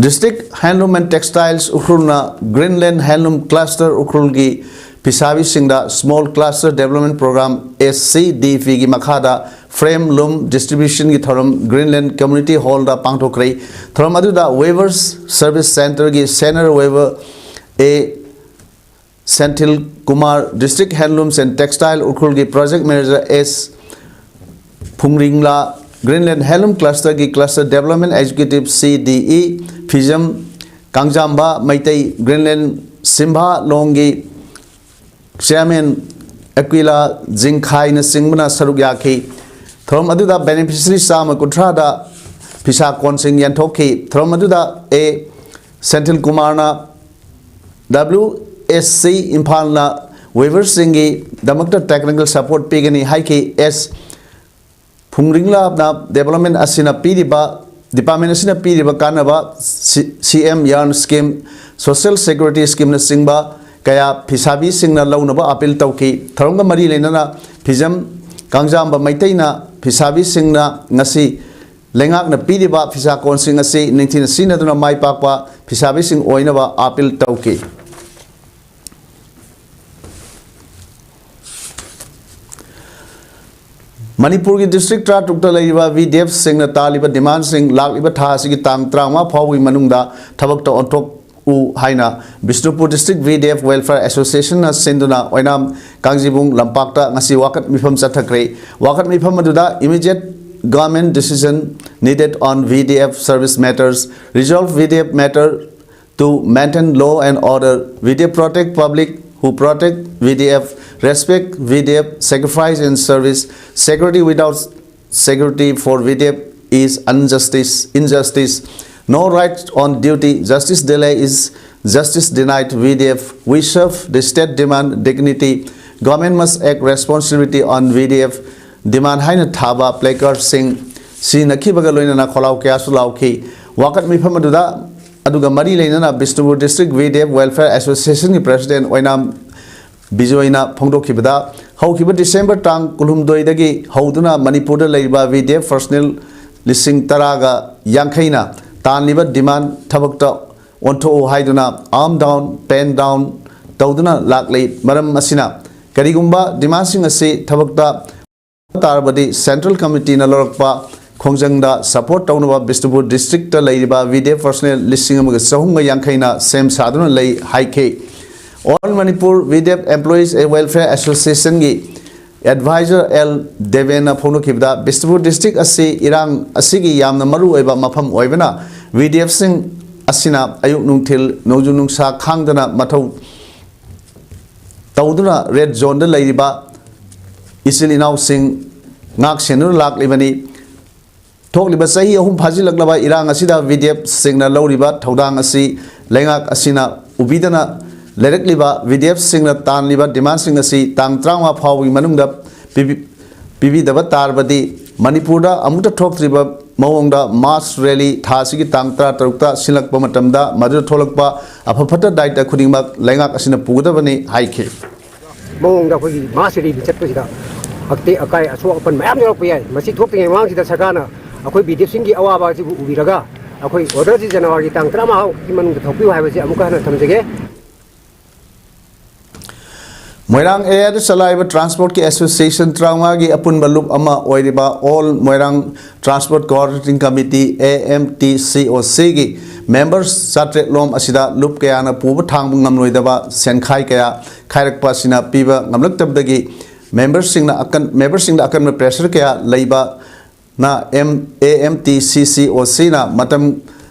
ꯗꯤꯁꯇ꯭ꯔꯤꯛ ꯍꯦꯟꯂꯨꯝ ꯑꯦꯟ ꯇꯦꯛꯁꯇꯥꯏꯜꯁ ꯎꯈ꯭ꯔꯨꯜꯅ ꯒ꯭ꯔꯤꯟꯂꯦꯟ ꯍꯦꯟꯂꯨꯝ ꯀ꯭ꯂꯁꯇꯔ ꯎꯈ꯭ꯔꯨꯜꯒꯤ ꯐꯤꯁꯥꯕꯤꯁꯤꯡꯗ small cluster development programme, S C D ꯄꯤꯒꯤ ꯃꯈꯥꯗ ꯐ꯭ꯔꯦꯝ ꯂꯨꯝ ꯗꯤꯁꯇ꯭ꯔꯤꯕ꯭ꯌꯨꯁꯟꯒꯤ ꯊꯧꯔꯝ ꯒ꯭ꯔꯤꯟꯂꯦꯟ ꯀꯝꯃ꯭ꯌꯨꯅꯤꯇꯤ ꯍꯣꯜꯗ ꯄꯥꯡꯊꯣꯛꯈ꯭ꯔꯦ꯫ ꯊꯧꯔꯝ ꯑꯗꯨꯗ ꯋꯦꯕꯔꯁ ꯁꯔꯚꯤꯁ ꯁꯦꯟꯇꯔꯒꯤ senior weaver A Senthil Kumar, district handlooms and textile ꯎꯈ꯭ꯔꯨꯜꯒꯤ ꯄ꯭ꯔꯣꯖꯦꯛ ꯃꯦꯅꯦꯖꯔ ꯑꯦꯁ ꯐꯨꯡꯔꯤꯡꯂꯥ, ꯒ꯭ꯔꯤꯟꯂꯦꯟ ꯍꯦꯟꯂꯨꯝ ꯀ꯭ꯂꯁꯇꯔꯒꯤ cluster development executive C D E Phijam Kangjamba Meitei, ꯒ꯭ꯔꯤꯟꯂꯦꯟ ꯁꯤꯝꯚꯥ ꯂꯣꯡꯒꯤ ꯆꯤꯌꯥꯔꯃꯦꯟ ꯑꯦꯀ꯭ꯋꯤꯂꯥ ꯖꯤꯡꯈꯥꯏꯅꯆꯤꯡꯕꯅ ꯁꯔꯨꯛ ꯌꯥꯈꯤ꯫ ꯊꯧꯔꯝ ꯑꯗꯨꯗ ꯕꯦꯅꯤꯐꯤꯁꯔꯤ ꯆꯥꯝꯃ ꯀꯨꯟꯊ꯭ꯔꯥꯗ ꯐꯤꯁꯥ ꯀꯣꯟꯁꯤꯡ ꯌꯦꯟꯊꯣꯛꯈꯤ꯫ ꯊꯧꯔꯝ ꯑꯗꯨꯗ ꯑꯦ ꯁꯦꯟꯊꯤꯜ ꯀꯨꯃꯥꯔꯅ W S C ꯏꯝꯐꯥꯜꯅ ꯋꯦꯕꯔꯁꯤꯡꯒꯤꯗꯃꯛꯇ technical support ꯄꯤꯒꯅꯤ ꯍꯥꯏꯈꯤ꯫ ꯑꯦꯁ ꯐꯨꯡꯔꯤꯡꯂꯥꯅ ꯗꯦꯕꯂꯞꯃꯦꯟ ꯑꯁꯤꯅ ꯄꯤꯔꯤꯕ, ꯗꯤꯄꯥꯔꯠꯃꯦꯟ ꯑꯁꯤꯅ ꯄꯤꯔꯤꯕ ꯀꯥꯟꯅꯕ ꯁꯤ-, ꯁꯤ ꯑꯦꯝ ꯌꯥꯔꯟ ꯁ꯭ꯀꯤꯝ, ꯁꯣꯁꯤꯌꯦꯜ ꯁꯦꯀ꯭ꯌꯨꯔꯤꯇꯤ ꯁ꯭ꯀꯤꯝꯅꯆꯤꯡꯕ ꯀꯌꯥ ꯐꯤꯁꯥꯕꯤꯁꯤꯡꯅ ꯂꯧꯅꯕ ꯑꯥꯄꯤꯜ ꯇꯧꯈꯤ꯫ ꯊꯧꯔꯝꯒ ꯃꯔꯤ ꯂꯩꯅꯅ ꯐꯤꯖꯝ ꯀꯥꯡꯖꯥꯝꯕ ꯃꯩꯇꯩꯅ ꯐꯤꯁꯥꯕꯤꯁꯤꯡꯅ ꯉꯁꯤ ꯂꯩꯉꯥꯛꯅ ꯄꯤꯔꯤꯕ ꯐꯤꯁꯥ ꯀꯣꯟꯁꯤꯡ ꯑꯁꯤ ꯅꯤꯡꯊꯤꯅ ꯁꯤꯖꯤꯟꯅꯗꯨꯅ ꯃꯥꯏ ꯄꯥꯛꯄ ꯐꯤꯁꯥꯕꯤꯁꯤꯡ ꯑꯣꯏꯅꯕ ꯑꯥꯄꯤꯜ ꯇꯧꯈꯤ꯫ ꯃꯅꯤꯄꯨꯔꯒꯤ ꯗꯤꯁꯇ꯭ꯔꯤꯛ ꯇꯔꯥꯇꯔꯨꯛꯇ ꯂꯩꯔꯤꯕ ꯚꯤ ꯗꯤ ꯑꯦꯐꯁꯤꯡꯅ ꯇꯥꯜꯂꯤꯕ ꯗꯤꯃꯥꯟꯁꯤꯡ ꯂꯥꯛꯂꯤꯕ ꯊꯥ ꯑꯁꯤꯒꯤ ꯇꯥꯡ ꯇꯔꯥꯃꯉꯥ ꯐꯥꯎꯕꯒꯤ ꯃꯅꯨꯡꯗ ꯊꯕꯛꯇ ꯑꯣꯟꯊꯣꯛꯎ ꯍꯥꯏꯅ Bishnupur district V D F welfare ꯑꯦꯁꯣꯁꯤꯌꯦꯁꯟꯅ ꯁꯤꯟꯗꯨꯅ ꯑꯣꯏꯅꯥꯝ ꯀꯥꯡꯖꯤꯕꯨꯡ ꯂꯝꯄꯥꯛꯇ ꯉꯁꯤ ꯋꯥꯀꯠ ꯃꯤꯐꯝ ꯆꯠꯊꯈ꯭ꯔꯦ꯫ ꯋꯥꯀꯠ ꯃꯤꯐꯝ ꯑꯗꯨꯗ immediate government decision needed on V D F service matters, resolve V D F matter to maintain law and order, V D F protect public who protect V D F, respect V D F, sacrifice in service, security without security for V D F is injustice, injustice. No right on duty, justice delay is justice denied V D F. We serve the state demand dignity. Government must act responsibility on V D F demand ꯍꯥꯏꯅ ꯊꯥꯕ placardꯁꯤꯡ ꯁꯤꯖꯤꯟꯅꯈꯤꯕꯒ ꯂꯣꯏꯅꯅ ꯈꯣꯜꯂꯥꯎ ꯀꯌꯥꯁꯨ ꯂꯥꯎꯈꯤ꯫ ꯋꯥꯀꯠ ꯃꯤꯐꯝ ꯑꯗꯨꯗ ꯑꯗꯨꯒ ꯃꯔꯤ ꯂꯩꯅꯅ Bishnupur district V D F welfare ꯑꯦꯁꯣꯁꯤꯌꯦꯁꯟꯒꯤ ꯄ꯭ꯔꯦꯁꯤꯗꯦꯟꯠ ꯑꯣꯏꯅꯥꯝ ꯕꯤꯖꯣꯏꯅ ꯐꯣꯡꯗꯣꯛꯈꯤꯕꯗ, ꯍꯧꯈꯤꯕ ꯗꯤꯁꯦꯝꯕꯔ ꯇꯥꯡ ꯀꯨꯟꯍꯨꯝꯗꯣꯏꯗꯒꯤ ꯍꯧꯗꯨꯅ ꯃꯅꯤꯄꯨꯔꯗ ꯂꯩꯔꯤꯕ ꯚꯤ ꯗꯤ ꯑꯦꯐ ꯄꯔꯁꯅꯦꯜ ꯂꯤꯁꯤꯡ ꯇꯔꯥꯒ ꯌꯥꯡꯈꯩꯅ ꯇꯥꯟꯂꯤꯕ ꯗꯤꯃꯥꯟ ꯊꯕꯛꯇ ꯑꯣꯟꯊꯣꯛꯎ ꯍꯥꯏꯗꯨꯅ arm down, pen down ꯇꯧꯗꯨꯅ ꯂꯥꯛꯂꯤ꯫ ꯃꯔꯝ ꯑꯁꯤꯅ ꯀꯔꯤꯒꯨꯝꯕ ꯗꯤꯃꯥꯟꯁꯤꯡ ꯑꯁꯤ ꯊꯕꯛꯇ ꯇꯥꯔꯕꯗꯤ Central Committeeꯅ ꯂꯧꯔꯛꯄ ꯈꯣꯡꯖꯪꯗ support ꯇꯧꯅꯕ ꯕꯤꯁꯅꯨꯄꯨꯔ districtꯇ ꯂꯩꯔꯤꯕ V D F personnel ꯂꯤꯁꯤꯡ ꯑꯃꯒ ꯆꯍꯨꯝꯒ ꯌꯥꯡꯈꯩꯅ ꯁꯦꯝ ꯁꯥꯗꯨꯅ ꯂꯩ ꯍꯥꯏꯈꯤ꯫ All Manipur V D F Employees Welfare Associationꯒꯤ advisor L Devenꯅ ꯐꯣꯡꯗꯣꯛꯈꯤꯕꯗ, Bishnupur district ꯑꯁꯤ ꯏꯔꯥꯡ ꯑꯁꯤꯒꯤ ꯌꯥꯝꯅ ꯃꯔꯨ ꯑꯣꯏꯕ ꯃꯐꯝ ꯑꯣꯏꯕꯅ, V D Fꯁꯤꯡ ꯑꯁꯤꯅ ꯑꯌꯨꯛ ꯅꯨꯡꯊꯤꯜ ꯅꯣꯡꯖꯨ ꯅꯨꯡꯁꯥ ꯈꯥꯡꯗꯅ ꯃꯊꯧ ꯇꯧꯗꯨꯅ red zoneꯗ ꯂꯩꯔꯤꯕ ꯏꯆꯤꯜ ꯏꯅꯥꯎꯁꯤꯡ ꯉꯥꯛ ꯁꯦꯟꯗꯨꯅ ꯂꯥꯛꯂꯤꯕꯅꯤ꯫ ꯊꯣꯛꯂꯤꯕ ꯆꯍꯤ ꯑꯍꯨꯝ ꯐꯥꯖꯤꯜꯂꯛꯂꯕ ꯏꯔꯥꯡ ꯑꯁꯤꯗ V D Fꯁꯤꯡꯅ ꯂꯧꯔꯤꯕ ꯊꯧꯗꯥꯡ ꯑꯁꯤ ꯂꯩꯉꯥꯛ ꯑꯁꯤꯅ ꯎꯕꯤꯗꯅ ꯂꯩꯔꯛꯂꯤꯕ V D Fꯁꯤꯡꯅ ꯇꯥꯟꯂꯤꯕ demandꯁꯤꯡ ꯑꯁꯤ ꯇꯥꯡ ꯇꯔꯥꯃꯉꯥ ꯐꯥꯎꯕꯒꯤ ꯃꯅꯨꯡꯗ ꯄꯤꯕꯤ-, ꯄꯤꯕꯤꯗꯕ ꯇꯥꯔꯕꯗꯤ, ꯃꯅꯤꯄꯨꯔꯗ ꯑꯃꯨꯛꯇ ꯊꯣꯛꯇ꯭ꯔꯤꯕ ꯃꯑꯣꯡꯗ mass rally ꯊꯥ ꯑꯁꯤꯒꯤ ꯇꯥꯡ ꯇꯔꯥꯇꯔꯨꯛꯇ ꯁꯤꯜꯂꯛꯄ ꯃꯇꯝꯗ, ꯃꯗꯨꯗ ꯊꯣꯛꯂꯛꯄ ꯑꯐ ꯐꯠꯇ ꯗꯥꯏꯇ ꯈꯨꯗꯤꯡꯃꯛ ꯂꯩꯉꯥꯛ ꯑꯁꯤꯅ ꯄꯨꯒꯗꯕꯅꯤ ꯍꯥꯏꯈꯤ꯫ ꯃꯑꯣꯡꯗ ꯑꯩꯈꯣꯏꯒꯤ mass rally ꯆꯠꯄꯁꯤꯗ ꯑꯇꯦꯛ ꯑꯀꯥꯏ ꯑꯁꯣꯛ ꯑꯄꯟ ꯃꯌꯥꯝ ꯌꯥꯎꯔꯛꯄ ꯌꯥꯏ꯫ ꯃꯁꯤ ꯊꯣꯛꯇ꯭ꯔꯤꯉꯩ ꯃꯃꯥꯡꯁꯤꯗ ꯁꯔꯀꯥꯔꯅ ꯑꯩꯈꯣꯏ V D Fꯁꯤꯡꯒꯤ ꯑꯋꯥꯕ ꯑꯁꯤꯕꯨ ꯎꯕꯤꯔꯒ ꯑꯩꯈꯣꯏ orderꯁꯤ Januaryꯒꯤ ꯇꯥꯡ ꯇꯔꯥꯃꯉꯥꯒꯤ ꯃꯅꯨꯡꯗ ꯊꯣꯛꯄꯤꯌꯨ ꯍꯥꯏꯕꯁꯤ ꯑꯃꯨꯛꯀ ꯍꯟꯅ ꯊꯝꯖꯒꯦ꯫ ꯃꯣꯏꯔꯥꯡ areaꯗ ꯆꯂꯥꯏꯕ transportꯀꯤ association ꯇꯔꯥꯃꯉꯥꯒꯤ ꯑꯄꯨꯟꯕ ꯂꯨꯞ ꯑꯃ ꯑꯣꯏꯔꯤꯕ All Moirang Transport Coordinating Committee, A M T C O Cꯒꯤ members ꯆꯥꯇ꯭ꯔꯦꯠ ꯂꯣꯝ ꯑꯁꯤꯗ ꯂꯨꯞ ꯀꯌꯥꯅ ꯄꯨꯕ ꯊꯥꯡꯕ ꯉꯝꯂꯣꯏꯗꯕ ꯁꯦꯟꯈꯥꯏ ꯀꯌꯥ ꯈꯥꯏꯔꯛꯄ ꯑꯁꯤꯅ ꯄꯤꯕ ꯉꯝꯂꯛꯇꯕꯗꯒꯤ memberꯁꯤꯡꯅ ꯑꯀꯟ-, memberꯁꯤꯡꯗ ꯑꯀꯟꯕ pressure ꯀꯌꯥ ꯂꯩꯕ ꯅ M-, A M T C C O Cꯅ ꯃꯇꯝ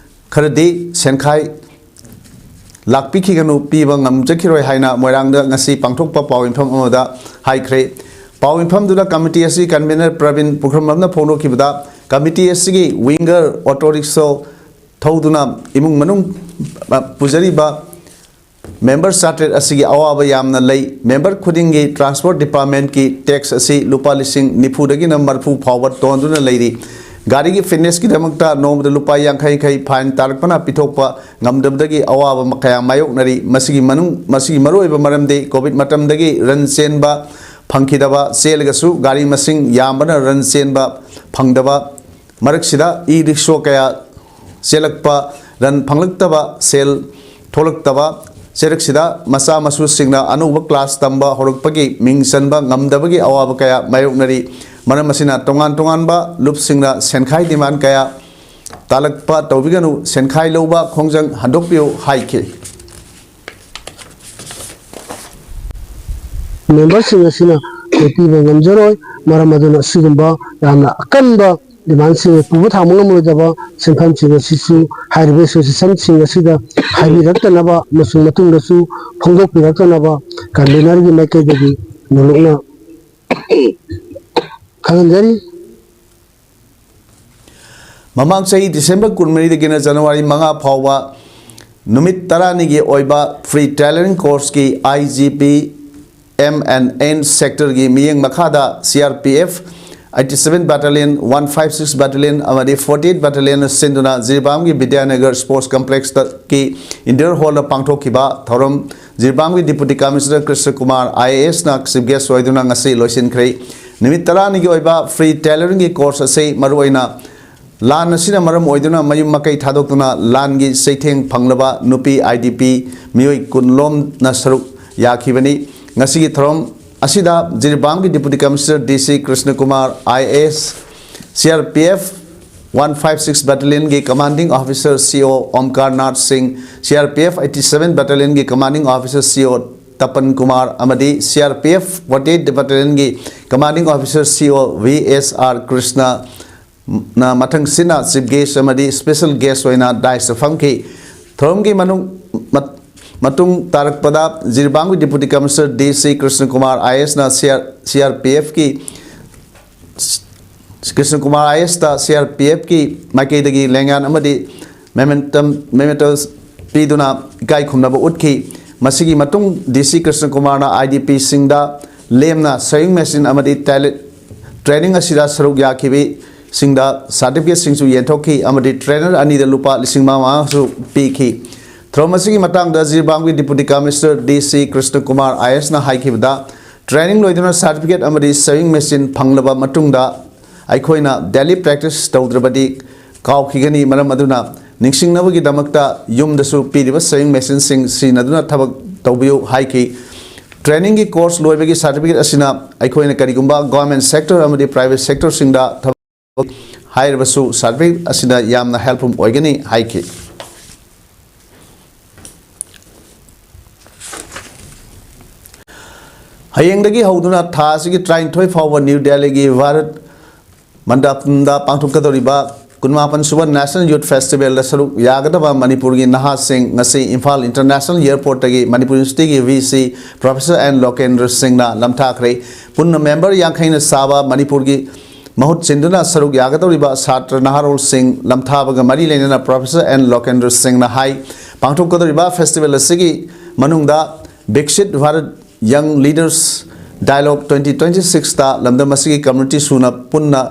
ꯈꯔꯗꯤ ꯁꯦꯟꯈꯥꯏ ꯂꯥꯛꯄꯤꯈꯤꯒꯅꯨ, ꯄꯤꯕ ꯉꯝꯖꯈꯤꯔꯣꯏ ꯍꯥꯏꯅ ꯃꯣꯏꯔꯥꯡꯗ ꯉꯁꯤ ꯄꯥꯡꯊꯣꯛꯄ ꯄꯥꯎ ꯃꯤꯐꯝ ꯑꯃꯗ ꯍꯥꯏꯈ꯭ꯔꯦ꯫ ꯄꯥꯎ ꯃꯤꯐꯝꯗꯨꯗ committee ꯑꯁꯤ convener ꯄ꯭ꯔꯕꯤꯟ ꯄꯨꯈ꯭ꯔꯝꯕꯝꯅ ꯐꯣꯡꯗꯣꯛꯈꯤꯕꯗ, committee ꯑꯁꯤꯒꯤ winger, auto rickshaw ꯊꯧꯗꯨꯅ ꯏꯃꯨꯡ ꯃꯅꯨꯡ, ꯑ, ꯄꯨꯖꯔꯤꯕ member ꯆꯥꯇ꯭ꯔꯦꯠ ꯑꯁꯤꯒꯤ ꯑꯋꯥꯕ ꯌꯥꯝꯅ ꯂꯩ꯫ Member ꯈꯨꯗꯤꯡꯒꯤ transport departmentꯀꯤ tax ꯑꯁꯤ ꯂꯨꯄꯥ ꯂꯤꯁꯤꯡ ꯅꯤꯐꯨꯗꯒꯤꯅ ꯃꯔꯤꯐꯨ ꯐꯥꯎꯕ ꯇꯣꯟꯗꯨꯅ ꯂꯩꯔꯤ꯫ ꯒꯥꯔꯤꯒꯤ fitnessꯀꯤꯗꯃꯛꯇ ꯅꯣꯡꯃꯗ ꯂꯨꯄꯥ ꯌꯥꯡꯈꯩ ꯌꯥꯡꯈꯩ fine ꯇꯥꯔꯛꯄꯅ ꯄꯤꯊꯣꯛꯄ ꯉꯝꯗꯕꯗꯒꯤ ꯑꯋꯥꯕ ꯀꯌꯥ ꯃꯥꯌꯣꯛꯅꯔꯤ꯫ ꯃꯁꯤꯒꯤ ꯃꯅꯨꯡ-, ꯃꯁꯤꯒꯤ ꯃꯔꯨꯑꯣꯏꯕ ꯃꯔꯝꯗꯤ COVID ꯃꯇꯝꯗꯒꯤ run ꯆꯦꯟꯕ ꯐꯪꯈꯤꯗꯕ, ꯆꯦꯜꯂꯒꯁꯨ ꯒꯥꯔꯤ ꯃꯁꯤꯡ ꯌꯥꯝꯕꯅ run ꯆꯦꯟꯕ ꯐꯪꯗꯕ, ꯃꯔꯛꯁꯤꯗ e-rickshaw ꯀꯌꯥ ꯆꯦꯜꯂꯛꯄ, run ꯐꯪꯂꯛꯇꯕ, ꯁꯦꯜ ꯊꯣꯛꯂꯛꯇꯕ, ꯆꯩꯔꯛꯁꯤꯗ ꯃꯆꯥ ꯃꯁꯨꯁꯤꯡꯅ ꯑꯅꯧꯕ class ꯇꯝꯕ ꯍꯧꯔꯛꯄꯒꯤ ꯃꯤꯡ ꯆꯟꯕ ꯉꯝꯗꯕꯒꯤ ꯑꯋꯥꯕ ꯀꯌꯥ ꯃꯥꯌꯣꯛꯅꯔꯤ꯫ ꯃꯔꯝ ꯑꯁꯤꯅ ꯇꯣꯉꯥꯟ ꯇꯣꯉꯥꯟꯕ ꯂꯨꯞꯁꯤꯡꯅ ꯁꯦꯟꯈꯥꯏ demand ꯀꯌꯥ ꯇꯥꯂꯛꯄ ꯇꯧꯕꯤꯒꯅꯨ, ꯁꯦꯟꯈꯥꯏ ꯂꯧꯕ ꯈꯣꯡꯖꯪ ꯍꯟꯗꯣꯛꯄꯤꯌꯨ ꯍꯥꯏꯈꯤ꯫ ꯃꯦꯝꯕꯔꯁꯤꯡ ꯑꯁꯤꯅ ꯄꯤꯕ ꯉꯝꯖꯔꯣꯏ꯫ ꯃꯔꯝ ꯑꯗꯨꯅ ꯑꯁꯤꯒꯨꯝꯕ ꯌꯥꯝꯅ ꯑꯀꯟꯕ demandꯁꯤꯡ ꯄꯨꯕ ꯊꯥꯡꯕ ꯉꯝꯂꯣꯏꯗꯕ ꯁꯦꯟꯐꯝꯁꯤꯡ ꯑꯁꯤꯁꯨ ꯍꯥꯏꯔꯤꯕ associationꯁꯤꯡ ꯑꯁꯤꯗ ꯍꯥꯏꯕꯤꯔꯛꯇꯅꯕ ꯑꯃꯁꯨꯡ ꯃꯇꯨꯡꯗꯁꯨ ꯐꯣꯡꯗꯣꯛꯄꯤꯔꯛꯇꯅꯕ convenerꯒꯤ ꯃꯥꯏꯀꯩꯗꯒꯤ ꯅꯣꯂꯨꯛꯅ ꯈꯪꯍꯟꯖꯔꯤ꯫ ꯃꯃꯥꯡ ꯆꯍꯤ December ꯀꯨꯟꯃꯔꯤꯗꯒꯤꯅ January ꯃꯉꯥ ꯐꯥꯎꯕ ꯅꯨꯃꯤꯠ ꯇꯔꯥꯅꯤꯒꯤ ꯑꯣꯏꯕ free tailoring courseꯀꯤ I G P M and N sectorꯒꯤ ꯃꯤꯠꯌꯦꯡ ꯃꯈꯥꯗ C R P F eighty seven Battalion, one five six Battalion ꯑꯃꯗꯤ forty eight Battalion ꯁꯤꯟꯗꯨꯅ ꯖꯤꯔꯤꯕꯥꯝꯒꯤ ꯕꯤꯗ꯭ꯌꯥꯅꯒꯔ Sports Complexꯀꯤ indoor hallꯗ ꯄꯥꯡꯊꯣꯛꯈꯤꯕ ꯊꯧꯔꯝ ꯖꯤꯔꯤꯕꯥꯝꯒꯤ Deputy Commissioner Krishna Kumar I A S ꯅ chief guest ꯑꯣꯏꯗꯨꯅ ꯉꯁꯤ ꯂꯣꯏꯁꯤꯟꯈ꯭ꯔꯦ꯫ ꯅꯨꯃꯤꯠ ꯇꯔꯥꯅꯤꯒꯤ ꯑꯣꯏꯕ free tailoringꯒꯤ course ꯑꯁꯤ ꯃꯔꯨꯑꯣꯏꯅ ꯂꯥꯟ ꯑꯁꯤꯅ ꯃꯔꯝ ꯑꯣꯏꯗꯨꯅ ꯃꯌꯨꯝ ꯃꯀꯩ ꯊꯥꯗꯣꯛꯇꯨꯅ ꯂꯥꯟꯒꯤ ꯆꯩꯊꯦꯡ ꯐꯪꯂꯕ ꯅꯨꯄꯤ I D P ꯃꯤꯑꯣꯏ ꯀꯨꯟ ꯂꯣꯝꯅ ꯁꯔꯨꯛ ꯌꯥꯈꯤꯕꯅꯤ꯫ ꯉꯁꯤꯒꯤ ꯊꯧꯔꯝ ꯑꯁꯤꯗ ꯖꯤꯔꯤꯕꯥꯝꯒꯤ Deputy Commissioner D C Krishna Kumar I A S, C R P F one five six Battalionꯒꯤ Commanding Officer C O Omkar Nath ꯁꯤꯡ, C R P F eighty seven Battalionꯒꯤ Commanding Officer C O ꯇꯄꯟ Kumar ꯑꯃꯗꯤ C R P F forty eight Battalionꯒꯤ Commanding Officer C O V S R Krishna ꯅ ꯃꯊꯪꯁꯤꯠꯅ chief guest ꯑꯃꯗꯤ special guest ꯑꯣꯏꯅ dais ꯐꯝꯈꯤ꯫ ꯊꯧꯔꯝꯒꯤ ꯃꯅꯨꯡ ꯃꯠ- ꯃꯇꯨꯡ ꯇꯥꯔꯛꯄꯗ ꯖꯤꯔꯤꯕꯥꯝꯒꯤ Deputy Commissioner D C Krishna Kumar I A S ꯅ C R, C R P Fꯀꯤ, Krishna Kumar I A S ꯇ C R P Fꯀꯤ ꯃꯥꯏꯀꯩꯗꯒꯤ ꯂꯦꯡꯌꯥꯟ ꯑꯃꯗꯤ memento, mementos ꯄꯤꯗꯨꯅ ꯏꯀꯥꯏ ꯈꯨꯝꯅꯕ ꯎꯠꯈꯤ꯫ ꯃꯁꯤꯒꯤ ꯃꯇꯨꯡ D C ꯀ꯭ꯔꯤꯁꯅ ꯀꯨꯃꯥꯔꯅ I D Pꯁꯤꯡꯗ ꯂꯦꯝꯅ sewing machine ꯑꯃꯗꯤ tele-, training ꯑꯁꯤꯗ ꯁꯔꯨꯛ ꯌꯥꯈꯤꯕꯁꯤꯡꯗ certificateꯁꯤꯡꯁꯨ ꯌꯦꯟꯊꯣꯛꯈꯤ ꯑꯃꯗꯤ trainer ꯑꯅꯤꯗ ꯂꯨꯄꯥ ꯂꯤꯁꯤꯡ ꯃꯉꯥ ꯃꯉꯥꯁꯨ ꯄꯤꯈꯤ꯫ ꯊꯧꯔꯝ ꯑꯁꯤꯒꯤ ꯃꯇꯥꯡꯗ ꯖꯤꯔꯤꯕꯥꯝꯒꯤ Deputy Commissioner D C Krishna Kumar I A S ꯅ ꯍꯥꯏꯈꯤꯕꯗ, training ꯂꯣꯏꯗꯨꯅ certificate ꯑꯃꯗꯤ sewing machine ꯐꯪꯂꯕ ꯃꯇꯨꯡꯗ ꯑꯩꯈꯣꯏꯅ daily practice ꯇꯧꯗ꯭ꯔꯕꯗꯤ ꯀꯥꯎꯈꯤꯒꯅꯤ꯫ ꯃꯔꯝ ꯑꯗꯨꯅ ꯅꯤꯡꯁꯤꯡꯅꯕꯒꯤꯗꯃꯛꯇ ꯌꯨꯝꯗꯁꯨ ꯄꯤꯔꯤꯕ sewing machineꯁꯤꯡ ꯁꯤꯖꯤꯟꯅꯗꯨꯅ ꯊꯕꯛ ꯇꯧꯕꯤꯌꯨ ꯍꯥꯏꯈꯤ꯫ Trainingꯒꯤ course ꯂꯣꯏꯕꯒꯤ certificate ꯑꯁꯤꯅ ꯑꯩꯈꯣꯏꯅ ꯀꯔꯤꯒꯨꯝꯕ government sector ꯑꯃꯗꯤ private sectorꯁꯤꯡꯗ ꯊꯕꯛ ꯍꯥꯏꯔꯕꯁꯨ certificate ꯑꯁꯤꯅ ꯌꯥꯝꯅ helpful ꯑꯣꯏꯒꯅꯤ ꯍꯥꯏꯈꯤ꯫ ꯍꯌꯦꯡꯗꯒꯤ ꯍꯧꯗꯨꯅ ꯊꯥ ꯑꯁꯤꯒꯤ ꯇꯔꯥꯅꯤꯊꯣꯏ ꯐꯥꯎꯕ ꯅ꯭ꯌꯨ ꯗꯦꯜꯂꯤꯒꯤ ꯚꯥꯔꯠ ꯃꯟꯗꯞꯗ ꯄꯥꯡꯊꯣꯛꯀꯗꯧꯔꯤꯕ ꯀꯨꯟꯃꯥꯄꯟ ꯁꯨꯕ National Youth Festivalꯗ ꯁꯔꯨꯛ ꯌꯥꯒꯗꯕ ꯃꯅꯤꯄꯨꯔꯒꯤ ꯅꯍꯥꯁꯤꯡ ꯉꯁꯤ Imphal International Airportꯇꯒꯤ Manipur Universityꯒꯤ V C Professor N ꯂꯣꯀꯦꯟꯗ꯭ꯔ ꯁꯤꯡꯅ ꯂꯝꯊꯥꯈ꯭ꯔꯦ꯫ ꯄꯨꯟꯅ member ꯌꯥꯡꯈꯩꯅ ꯁꯥꯕ ꯃꯅꯤꯄꯨꯔꯒꯤ ꯃꯍꯨꯠ ꯁꯤꯟꯗꯨꯅ ꯁꯔꯨꯛ ꯌꯥꯒꯗꯧꯔꯤꯕ ꯁꯥꯇ꯭ꯔ ꯅꯍꯥꯔꯣꯜꯁꯤꯡ ꯂꯝꯊꯥꯕꯒ ꯃꯔꯤ ꯂꯩꯅꯅ Professor N ꯂꯣꯀꯦꯟꯗ꯭ꯔ ꯁꯤꯡꯅ ꯍꯥꯏ, ꯄꯥꯡꯊꯣꯛꯀꯗꯧꯔꯤꯕ festival ꯑꯁꯤꯒꯤ ꯃꯅꯨꯡꯗ Viksit Bharat Young Leaders Dialogue twenty twenty-sixꯇ ꯂꯝꯗꯝ ꯑꯁꯤꯒꯤ community ꯁꯨꯅ ꯄꯨꯟꯅ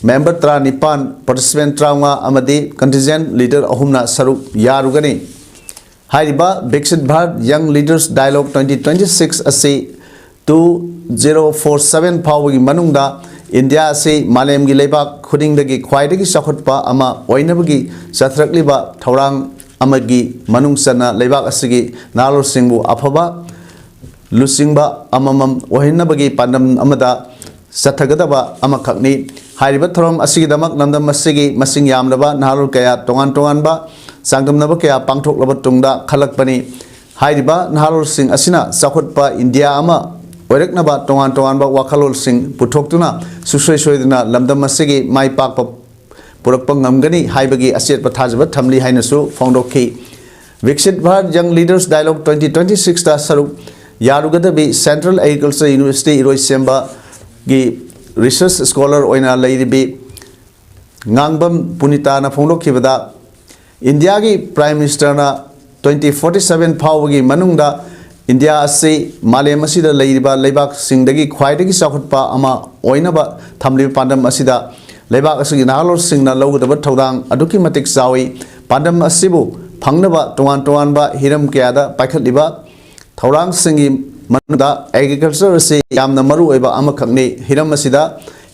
member ꯇꯔꯥꯅꯤꯄꯥꯟ, participant ꯇꯔꯥꯃꯉꯥ ꯑꯃꯗꯤ contingent leader ꯑꯍꯨꯝꯅ ꯁꯔꯨꯛ ꯌꯥꯔꯨꯒꯅꯤ꯫ ꯍꯥꯏꯔꯤꯕ Viksit Bharat Young Leaders Dialogue twenty twenty-six ꯑꯁꯤ two zero four seven ꯐꯥꯎꯕꯒꯤ ꯃꯅꯨꯡꯗ ꯏꯟꯗꯤꯌꯥ ꯑꯁꯤ ꯃꯥꯂꯦꯝꯒꯤ ꯂꯩꯕꯥꯛ ꯈꯨꯗꯤꯡꯗꯒꯤ ꯈ꯭ꯋꯥꯏꯗꯒꯤ ꯆꯥꯎꯈꯠꯄ ꯑꯃ ꯑꯣꯏꯅꯕꯒꯤ ꯆꯠꯊꯔꯛꯂꯤꯕ ꯊꯧꯔꯥꯡ ꯑꯃꯒꯤ ꯃꯅꯨꯡ ꯆꯟꯅ ꯂꯩꯕꯥꯛ ꯑꯁꯤꯒꯤ ꯅꯍꯥꯔꯣꯜꯁꯤꯡꯕꯨ ꯑꯐꯕ ꯂꯨꯆꯤꯡꯕ ꯑꯃꯃꯝ ꯑꯣꯏꯍꯟꯅꯕꯒꯤ ꯄꯥꯟꯗꯝ ꯑꯃꯗ ꯆꯠꯊꯒꯗꯕ ꯑꯃꯈꯛꯅꯤ꯫ ꯍꯥꯏꯔꯤꯕ ꯊꯧꯔꯝ ꯑꯁꯤꯒꯤꯗꯃꯛ ꯂꯝꯗꯝ ꯑꯁꯤꯒꯤ ꯃꯁꯤꯡ ꯌꯥꯝꯂꯕ ꯅꯍꯥꯔꯣꯜ ꯀꯌꯥ ꯇꯣꯉꯥꯟ ꯇꯣꯉꯥꯟꯕ ꯆꯥꯡꯗꯝꯅꯕ ꯀꯌꯥ ꯄꯥꯡꯊꯣꯛꯂꯕ ꯇꯨꯡꯗ ꯈꯜꯂꯛꯄꯅꯤ꯫ ꯍꯥꯏꯔꯤꯕ ꯅꯍꯥꯔꯣꯜꯁꯤꯡ ꯑꯁꯤꯅ ꯆꯥꯎꯈꯠꯄ ꯏꯟꯗꯤꯌꯥ ꯑꯃ ꯑꯣꯏꯔꯛꯅꯕ ꯇꯣꯉꯥꯟ ꯇꯣꯉꯥꯟꯕ ꯋꯥꯈꯜꯂꯣꯟꯁꯤꯡ ꯄꯨꯊꯣꯛꯇꯨꯅ ꯁꯨꯡꯁꯣꯏ ꯁꯣꯏꯗꯅ ꯂꯝꯗꯝ ꯑꯁꯤꯒꯤ ꯃꯥꯏ ꯄꯥꯛꯄ ꯄꯨꯔꯛꯄ ꯉꯝꯒꯅꯤ ꯍꯥꯏꯕꯒꯤ ꯑꯆꯦꯠꯄ ꯊꯥꯖꯕ ꯊꯝꯂꯤ ꯍꯥꯏꯅꯁꯨ ꯐꯣꯡꯗꯣꯛꯈꯤ꯫ Viksit Bharat Young Leaders Dialogue twenty twenty-sixꯇ ꯁꯔꯨꯛ ꯌꯥꯔꯨꯒꯗꯕꯤ Central Agriculture University ꯏꯔꯣꯏꯁꯦꯝꯕꯒꯤ research scholar ꯑꯣꯏꯅ ꯂꯩꯔꯤꯕꯤ ꯉꯥꯡꯕꯝ ꯄꯨꯅꯤꯇꯥꯅ ꯐꯣꯡꯗꯣꯛꯈꯤꯕꯗ, ꯏꯟꯗꯤꯌꯥꯒꯤ Prime Ministerꯅ twenty forty-seven ꯐꯥꯎꯕꯒꯤ ꯃꯅꯨꯡꯗ ꯏꯟꯗꯤꯌꯥ ꯑꯁꯤ ꯃꯥꯂꯦꯝ ꯑꯁꯤꯗ ꯂꯩꯔꯤꯕ ꯂꯩꯕꯥꯛꯁꯤꯡꯗꯒꯤ ꯈ꯭ꯋꯥꯏꯗꯒꯤ ꯆꯥꯎꯈꯠꯄ ꯑꯃ ꯑꯣꯏꯅꯕ ꯊꯝꯂꯤꯕ ꯄꯥꯟꯗꯝ ꯑꯁꯤꯗ ꯂꯩꯕꯥꯛ ꯑꯁꯤꯒꯤ ꯅꯍꯥꯔꯣꯜꯁꯤꯡꯅ ꯂꯧꯒꯗꯕ ꯊꯧꯗꯥꯡ ꯑꯗꯨꯛꯀꯤ ꯃꯇꯤꯛ ꯆꯥꯎꯏ꯫ ꯄꯥꯟꯗꯝ ꯑꯁꯤꯕꯨ ꯐꯪꯅꯕ ꯇꯣꯉꯥꯟ ꯇꯣꯉꯥꯟꯕ ꯍꯤꯔꯝ ꯀꯌꯥꯗ ꯄꯥꯏꯈꯠꯂꯤꯕ ꯊꯧꯔꯥꯡꯁꯤꯡꯒꯤ ꯃꯅꯨꯡꯗ agriculture ꯑꯁꯤ ꯌꯥꯝꯅ ꯃꯔꯨꯑꯣꯏꯕ ꯑꯃꯈꯛꯅꯤ꯫ ꯍꯤꯔꯝ ꯑꯁꯤꯗ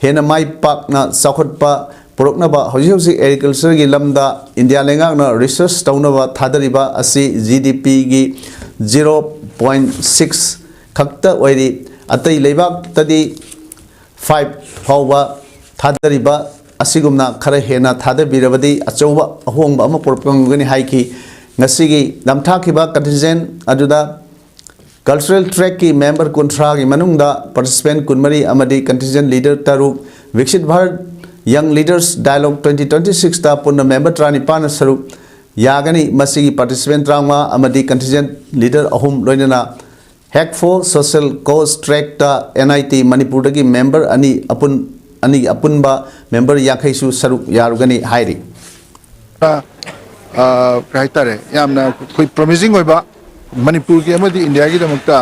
ꯍꯦꯟꯅ ꯃꯥꯏ ꯄꯥꯛꯅ ꯆꯥꯎꯈꯠꯄ ꯄꯨꯔꯛꯅꯕ ꯍꯧꯖꯤꯛ ꯍꯧꯖꯤꯛ agricultureꯒꯤ ꯂꯝꯗ ꯏꯟꯗꯤꯌꯥ ꯂꯩꯉꯥꯛꯅ research ꯇꯧꯅꯕ ꯊꯥꯗꯔꯤꯕ ꯑꯁꯤ GDPꯒꯤ zero ꯄꯣꯏꯟ ꯁꯤꯛꯁ ꯈꯛꯇ ꯑꯣꯏꯔꯤ꯫ ꯑꯇꯩ ꯂꯩꯕꯥꯛꯇꯗꯤ ꯐꯥꯏꯚ ꯐꯥꯎꯕ ꯊꯥꯗꯔꯤꯕ ꯑꯁꯤꯒꯨꯝꯅ ꯈꯔ ꯍꯦꯟꯅ ꯊꯥꯗꯕꯤꯔꯕꯗꯤ ꯑꯆꯧꯕ ꯑꯍꯣꯡꯕ ꯑꯃ ꯄꯨꯔꯛꯄ ꯉꯝꯒꯅꯤ ꯍꯥꯏꯈꯤ꯫ ꯉꯁꯤꯒꯤ ꯅꯝꯊꯥꯛꯈꯤꯕ ꯀꯟꯇꯤꯟꯖꯦꯟ ꯑꯗꯨꯗ ꯀꯜꯆꯔꯦꯜ ꯇ꯭ꯔꯦꯛꯀꯤ ꯃꯦꯝꯕꯔ ꯀꯨꯟꯊ꯭ꯔꯥꯒꯤ ꯃꯅꯨꯡꯗ ꯄꯥꯔꯇꯤꯁꯤꯄꯦꯟ ꯀꯨꯟꯃꯔꯤ ꯑꯃꯗꯤ ꯀꯟꯇꯤꯟꯖꯦꯟ ꯂꯤꯗꯔ ꯇꯔꯨꯛ, ꯕꯤꯛꯁꯤꯠ ꯚꯥꯔꯠ ꯌꯪ ꯂꯤꯗꯔꯁ ꯗꯥꯏꯂꯣꯒ ꯇ꯭ꯋꯦꯟꯇꯤ ꯇ꯭ꯋꯦꯟꯇꯤ ꯁꯤꯛꯁꯇ ꯄꯨꯟꯅ ꯃꯦꯝꯕꯔ ꯇꯔꯥꯅꯤꯄꯥꯟꯅ ꯁꯔꯨꯛ ꯌꯥꯒꯅꯤ꯫ ꯃꯁꯤꯒꯤ ꯄꯥꯔꯇꯤꯁꯤꯄꯦꯟ ꯇꯔꯥꯃꯉꯥ ꯑꯃꯗꯤ ꯀꯟꯇꯤꯟꯖꯦꯟ ꯂꯤꯗꯔ ꯑꯍꯨꯝ, ꯂꯣꯏꯅꯅ ꯍꯦꯛꯐꯣ ꯁꯣꯁꯤꯌꯦꯜ ꯀꯣꯁ ꯇ꯭ꯔꯦꯛꯇ ꯑꯦꯟ ꯑꯥꯏ ꯇꯤ ꯃꯅꯤꯄꯨꯔꯗꯒꯤ ꯃꯦꯝꯕꯔ ꯑꯅꯤ ꯑꯄꯨꯟ-, ꯑꯅꯤꯒꯤ ꯑꯄꯨꯟꯕ ꯃꯦꯝꯕꯔ ꯌꯥꯡꯈꯩꯁꯨ ꯁꯔꯨꯛ ꯌꯥꯔꯨꯒꯅꯤ ꯍꯥꯏꯔꯤ꯫ ꯑ, ꯑ, ꯀꯩ ꯍꯥꯏꯇꯥꯔꯦ, ꯌꯥꯝꯅ ꯑꯩꯈꯣꯏ ꯄ꯭ꯔꯣꯃꯤꯁꯤꯡ ꯑꯣꯏꯕ, ꯃꯅꯤꯄꯨꯔꯒꯤ ꯑꯃꯗꯤ ꯏꯟꯗꯤꯌꯥꯒꯤꯗꯃꯛꯇ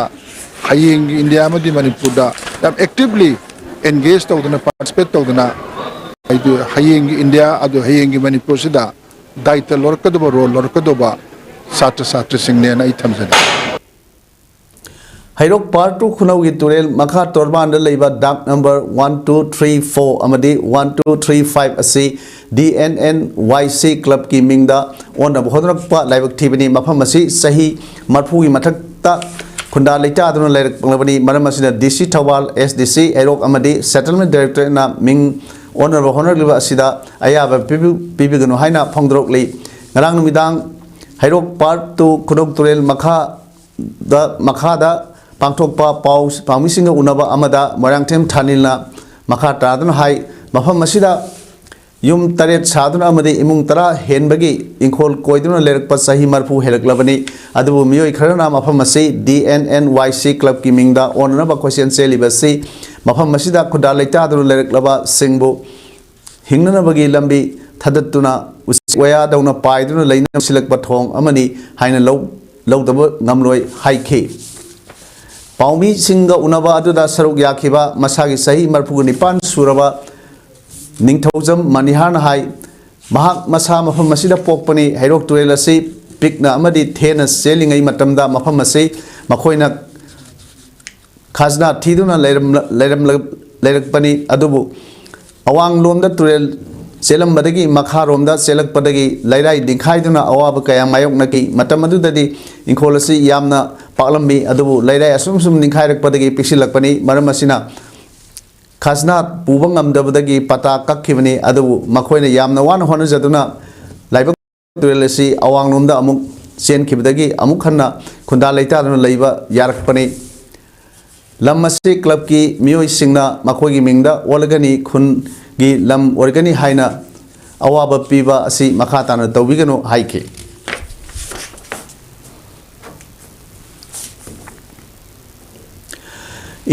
ꯍꯌꯦꯡꯒꯤ ꯏꯟꯗꯤꯌꯥ ꯑꯃꯗꯤ ꯃꯅꯤꯄꯨꯔꯗ ꯌꯥꯝ ꯑꯦꯛꯇꯤꯚꯂꯤ ꯑꯦꯟꯒꯦꯖ ꯇꯧꯗꯅ, ꯄꯥꯔꯇꯤꯁꯤꯄꯦꯠ ꯇꯧꯗꯅ, ꯍꯥꯏꯗꯤ ꯍꯌꯦꯡꯒꯤ ꯏꯟꯗꯤꯌꯥ ꯑꯗꯨ ꯍꯌꯦꯡꯒꯤ ꯃꯅꯤꯄꯨꯔꯁꯤꯗ ꯗꯥꯏꯇ ꯂꯧꯔꯛꯀꯗꯕ, ꯔꯣꯜ ꯂꯧꯔꯛꯀꯗꯕ ꯁꯥꯇ꯭ꯔ ꯁꯥꯇ꯭ꯔꯁꯤꯡꯅꯦꯅ ꯑꯩ ꯊꯝꯖꯅꯤꯡꯉꯤ꯫ ꯍꯩꯔꯣꯛ ꯄꯥꯔꯠ ꯇꯨ ꯈꯨꯅꯧꯒꯤ ꯇꯨꯔꯦꯜ ꯃꯈꯥ ꯇꯣꯔꯕꯥꯟꯗ ꯂꯩꯕ ꯗꯥꯛ number one two three four ꯑꯃꯗꯤ ꯋꯥꯟ ꯇꯨ ꯊ꯭ꯔꯤ ꯐꯥꯏꯚ ꯑꯁꯤ ꯗꯤ ꯑꯦꯟ ꯑꯦꯟ ꯋꯥꯏ ꯁꯤ ꯀ꯭ꯂꯕꯀꯤ ꯃꯤꯡꯗ ꯑꯣꯟꯅꯕ ꯍꯣꯠꯅꯔꯛꯄ ꯂꯥꯏꯕꯛ ꯊꯤꯕꯅꯤ꯫ ꯃꯐꯝ ꯑꯁꯤ ꯆꯍꯤ ꯃꯔꯐꯨꯒꯤ ꯃꯊꯛꯇ ꯈꯨꯟꯗꯥ ꯂꯩꯇꯥꯗꯨꯅ ꯂꯩꯔꯛꯂꯕꯅꯤ꯫ ꯃꯔꯝ ꯑꯁꯤꯅ ꯗꯤ ꯁꯤ ꯊꯧꯕꯥꯜ, ꯑꯦꯁ ꯗꯤ ꯁꯤ ꯍꯩꯔꯣꯛ ꯑꯃꯗꯤ ꯁꯦꯇꯜꯃꯦꯟ ꯗꯥꯏꯔꯦꯛꯇꯣꯔꯦꯠꯅ ꯃꯤꯡ ꯑꯣꯟꯅꯕ ꯍꯣꯠꯅꯔꯛꯂꯤꯕ ꯑꯁꯤꯗ ꯑꯌꯥꯕ ꯄꯤꯕꯤ-, ꯄꯤꯕꯤꯒꯅꯨ ꯍꯥꯏꯅ ꯐꯣꯡꯗꯣꯔꯛꯂꯤ꯫ ꯉꯔꯥꯡ ꯅꯨꯃꯤꯗꯥꯡ ꯍꯩꯔꯣꯛ ꯄꯥꯔꯠ ꯇꯨ ꯈꯨꯅꯧ ꯇꯨꯔꯦꯜ ꯃꯈꯥ ꯗ ꯃꯈꯥꯗ ꯄꯥꯡꯊꯣꯛꯄ ꯄꯥꯎ ꯄꯥꯎꯃꯤꯁꯤꯡꯒ ꯎꯅꯕ ꯑꯃꯗ ꯃꯣꯏꯔꯥꯡꯊꯦꯝ ꯊꯥꯅꯤꯜꯅ ꯃꯈꯥ ꯇꯥꯗꯨꯅ ꯍꯥꯏ, ꯃꯐꯝ ꯑꯁꯤꯗ ꯌꯨꯝ ꯇꯔꯦꯠ ꯁꯥꯗꯨꯅ ꯑꯃꯗꯤ ꯏꯃꯨꯡ ꯇꯔꯥ ꯍꯦꯟꯕꯒꯤ ꯏꯪꯈꯣꯜ ꯀꯣꯏꯗꯨꯅ ꯂꯩꯔꯛꯄ ꯆꯍꯤ ꯃꯔꯐꯨ ꯍꯦꯜꯂꯛꯂꯕꯅꯤ꯫ ꯑꯗꯨꯕꯨ ꯃꯤꯑꯣꯏ ꯈꯔꯅ ꯃꯐꯝ ꯑꯁꯤ ꯗꯤ ꯑꯦꯟ ꯑꯦꯟ ꯋꯥꯏ ꯁꯤ ꯀ꯭ꯂꯕꯀꯤ ꯃꯤꯡꯗ ꯑꯣꯟꯅꯅꯕ ꯀꯣꯏꯆꯦꯜ ꯆꯦꯜꯂꯤꯕꯁꯤ ꯃꯐꯝ ꯑꯁꯤꯗ ꯈꯨꯟꯗꯥ ꯂꯩꯇꯥꯗꯨꯅ ꯂꯩꯔꯛꯂꯕꯁꯤꯡꯕꯨ ꯍꯤꯡꯅꯅꯕꯒꯤ ꯂꯝꯕꯤ ꯊꯥꯗꯠꯇꯨꯅ ꯎꯆꯦꯛ ꯋꯥꯌꯥꯗꯧꯅ ꯄꯥꯏꯗꯨꯅ ꯂꯩꯅꯕ ꯁꯤꯜꯂꯛꯄ ꯊꯣꯡ ꯑꯃꯅꯤ ꯍꯥꯏꯅ ꯂꯧ-, ꯂꯧꯗꯕ ꯉꯝꯂꯣꯏ ꯍꯥꯏꯈꯤ꯫ ꯄꯥꯎꯃꯤꯁꯤꯡꯒ ꯎꯅꯕ ꯑꯗꯨꯗ ꯁꯔꯨꯛ ꯌꯥꯈꯤꯕ ꯃꯁꯥꯒꯤ ꯆꯍꯤ ꯃꯔꯐꯨꯒ ꯅꯤꯄꯥꯟ ꯁꯨꯔꯕ ꯅꯤꯡꯊꯧꯖꯝ ꯃꯅꯤꯍꯥꯔꯅ ꯍꯥꯏ, ꯃꯍꯥꯛ ꯃꯁꯥ ꯃꯐꯝ ꯑꯁꯤꯗ ꯄꯣꯛꯄꯅꯤ꯫ ꯍꯩꯔꯣꯛ ꯇꯨꯔꯦꯜ ꯑꯁꯤ ꯄꯤꯛꯅ ꯑꯃꯗꯤ ꯊꯦꯅ ꯆꯦꯜꯂꯤꯉꯩ ꯃꯇꯝꯗ ꯃꯐꯝ ꯑꯁꯤ ꯃꯈꯣꯏꯅ ꯈꯥꯖꯅꯥ ꯊꯤꯗꯨꯅ ꯂꯩꯔꯝꯂ-, ꯂꯩꯔꯝꯂ-, ꯂꯩꯔꯛꯄꯅꯤ꯫ ꯑꯗꯨꯕꯨ ꯑꯋꯥꯡꯂꯣꯝꯗ ꯇꯨꯔꯦꯜ ꯆꯦꯜꯂꯝꯕꯗꯒꯤ ꯃꯈꯥꯔꯣꯝꯗ ꯆꯦꯜꯂꯛꯄꯗꯒꯤ ꯂꯩꯔꯥꯏ ꯅꯤꯡꯈꯥꯏꯗꯨꯅ ꯑꯋꯥꯕ ꯀꯌꯥ ꯃꯥꯌꯣꯛꯅꯈꯤ꯫ ꯃꯇꯝ ꯑꯗꯨꯗꯗꯤ ꯏꯪꯈꯣꯜ ꯑꯁꯤ ꯌꯥꯝꯅ ꯄꯥꯛꯂꯝꯃꯤ꯫ ꯑꯗꯨꯕꯨ ꯂꯩꯔꯥꯏ ꯑꯁꯨꯝ ꯁꯨꯝ ꯅꯤꯡꯈꯥꯏꯔꯛꯄꯗꯒꯤ ꯄꯤꯛꯁꯤꯜꯂꯛꯄꯅꯤ꯫ ꯃꯔꯝ ꯑꯁꯤꯅ ꯈꯖꯅꯥ ꯄꯨꯕ ꯉꯝꯗꯕꯗꯒꯤ ꯄꯇꯥ ꯀꯛꯈꯤꯕꯅꯤ꯫ ꯑꯗꯨꯕꯨ ꯃꯈꯣꯏꯅ ꯌꯥꯝꯅ ꯋꯥꯅ ꯍꯣꯠꯅꯖꯗꯨꯅ ꯂꯥꯏꯕꯛ ꯇꯨꯔꯦꯜ ꯑꯁꯤ ꯑꯋꯥꯡꯂꯣꯝꯗ ꯑꯃꯨꯛ ꯆꯦꯟꯈꯤꯕꯗꯒꯤ ꯑꯃꯨꯛ ꯍꯟꯅ ꯈꯨꯟꯗꯥ ꯂꯩꯇꯥꯗꯨꯅ ꯂꯩꯕ ꯌꯥꯔꯛꯄꯅꯤ꯫ ꯂꯝ ꯑꯁꯤ ꯀ꯭ꯂꯕꯀꯤ ꯃꯤꯑꯣꯏꯁꯤꯡꯅ ꯃꯈꯣꯏꯒꯤ ꯃꯤꯡꯗ ꯑꯣꯜꯂꯒꯅꯤ, ꯈꯨꯟꯒꯤ ꯂꯝ ꯑꯣꯏꯔꯒꯅꯤ ꯍꯥꯏꯅ ꯑꯋꯥꯕ ꯄꯤꯕ ꯑꯁꯤ ꯃꯈꯥ ꯇꯥꯅ ꯇꯧꯕꯤꯒꯅꯨ ꯍꯥꯏꯈꯤ꯫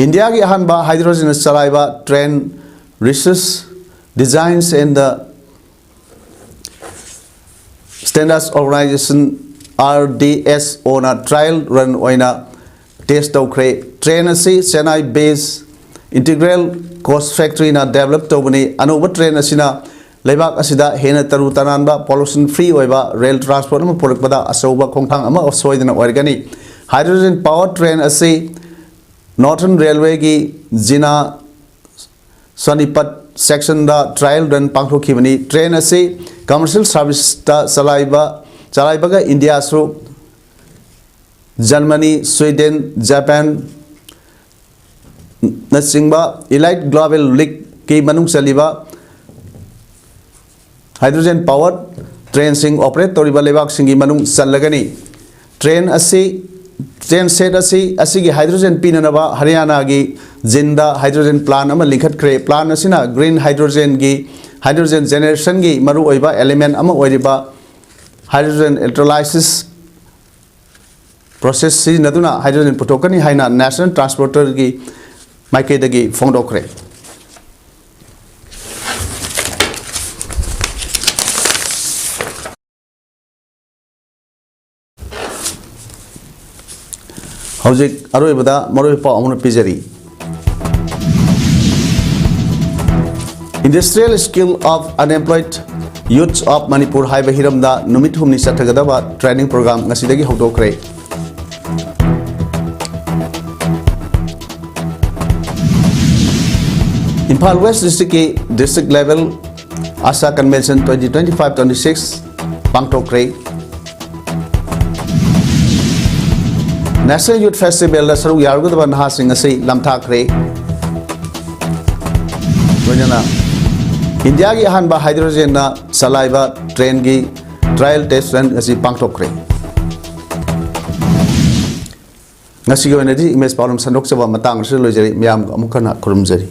ꯏꯟꯗꯤꯌꯥꯒꯤ ꯑꯍꯥꯟꯕ ꯍꯥꯏꯗ꯭ꯔꯣꯖꯦꯟ ꯆꯂꯥꯏꯕ train Research, Designs and the Standards Organization, R D S O ꯅ trial run ꯑꯣꯏꯅ test ꯇꯧꯈ꯭ꯔꯦ꯫ Train ꯑꯁꯤ Chennai based Integral Coach Factory ꯅ develop ꯇꯧꯕꯅꯤ꯫ ꯑꯅꯧꯕ train ꯑꯁꯤꯅ ꯂꯩꯕꯥꯛ ꯑꯁꯤꯗ ꯍꯦꯟꯅ ꯇꯔꯨ ꯇꯅꯥꯟꯕ, pollution free ꯑꯣꯏꯕ rail transport ꯑꯃ ꯄꯨꯔꯛꯄꯗ ꯑꯆꯧꯕ ꯈꯣꯡꯊꯥꯡ ꯑꯃ ꯁꯣꯏꯗꯅ ꯑꯣꯏꯔꯒꯅꯤ꯫ Hydrogen power train ꯑꯁꯤ Northern Railway ꯒꯤ ꯖꯤꯅꯥ ꯁꯣꯅꯤꯄꯠ section ꯗ trial run ꯄꯥꯡꯊꯣꯛꯈꯤꯕꯅꯤ꯫ Train ꯑꯁꯤ commercial service ꯇ ꯆꯂꯥꯏꯕ, ꯆꯂꯥꯏꯕꯒ ꯏꯟꯗꯤꯌꯥꯁꯨ Germany, Sweden, Japan ꯅꯆꯤꯡꯕ elite global league ꯀꯤ ꯃꯅꯨꯡ ꯆꯜꯂꯤꯕ hydrogen power train ꯁꯤꯡ operate ꯇꯧꯔꯤꯕ ꯂꯩꯕꯥꯛꯁꯤꯡꯒꯤ ꯃꯅꯨꯡ ꯆꯜꯂꯒꯅꯤ꯫ Train ꯑꯁꯤ, train set ꯑꯁꯤ, ꯑꯁꯤꯒꯤ hydrogen ꯄꯤꯅꯅꯕ ꯍꯔꯤꯌꯥꯅꯥꯒꯤ ꯖꯤꯟꯗ hydrogen plant ꯑꯃ ꯂꯤꯡꯈꯠꯈ꯭ꯔꯦ꯫ Plant ꯑꯁꯤꯅ green hydrogen ꯒꯤ, hydrogen generation ꯒꯤ ꯃꯔꯨꯑꯣꯏꯕ element ꯑꯃ ꯑꯣꯏꯔꯤꯕ hydrogen electrolysis process ꯁꯤꯖꯤꯟꯅꯗꯨꯅ hydrogen ꯄꯨꯊꯣꯛꯀꯅꯤ ꯍꯥꯏꯅ National Transporter ꯒꯤ ꯃꯥꯏꯀꯩꯗꯒꯤ ꯐꯣꯡꯗꯣꯛꯈ꯭ꯔꯦ꯫ ꯍꯧꯖꯤꯛ ꯑꯔꯣꯏꯕꯗ ꯃꯔꯨꯑꯣꯏꯕ ꯄꯥꯎ ꯑꯃꯅ ꯄꯤꯖꯔꯤ꯫ Industrial Skill of Unemployed Youths of Manipur ꯍꯥꯏꯕ ꯍꯤꯔꯝꯗ ꯅꯨꯃꯤꯠ ꯍꯨꯝꯅꯤ ꯆꯠꯊꯒꯗꯕ training program ꯉꯁꯤꯗꯒꯤ ꯍꯧꯗꯣꯛꯈ꯭ꯔꯦ꯫ ꯏꯝꯐꯥꯜ West District ꯀꯤ district level ASHA convention twenty twenty five twenty six ꯄꯥꯡꯊꯣꯛꯈ꯭ꯔꯦ꯫ National Youth Festivalꯗ ꯁꯔꯨꯛ ꯌꯥꯔꯨꯒꯗꯕ ꯅꯍꯥꯁꯤꯡ ꯑꯁꯤ ꯂꯝꯊꯥꯈ꯭ꯔꯦ꯫ ꯂꯣꯏꯅꯅ ꯏꯟꯗꯤꯌꯥꯒꯤ ꯑꯍꯥꯟꯕ ꯍꯥꯏꯗ꯭ꯔꯣꯖꯦꯟꯅ ꯆꯂꯥꯏꯕ ꯇ꯭ꯔꯦꯟꯒꯤ trial test run ꯑꯁꯤ ꯄꯥꯡꯊꯣꯛꯈ꯭ꯔꯦ꯫ ꯉꯁꯤꯒꯤ ꯑꯣꯏꯅꯗꯤ ꯏꯃꯦꯖ ꯄꯥꯎꯗꯝ ꯁꯟꯗꯣꯛꯆꯕ ꯃꯇꯥꯡ ꯑꯁꯤꯗ ꯂꯣꯏꯖꯔꯤ꯫ ꯃꯌꯥꯝ ꯑꯃꯨꯛ ꯍꯟꯅ ꯈꯨꯔꯨꯝꯖꯔꯤ꯫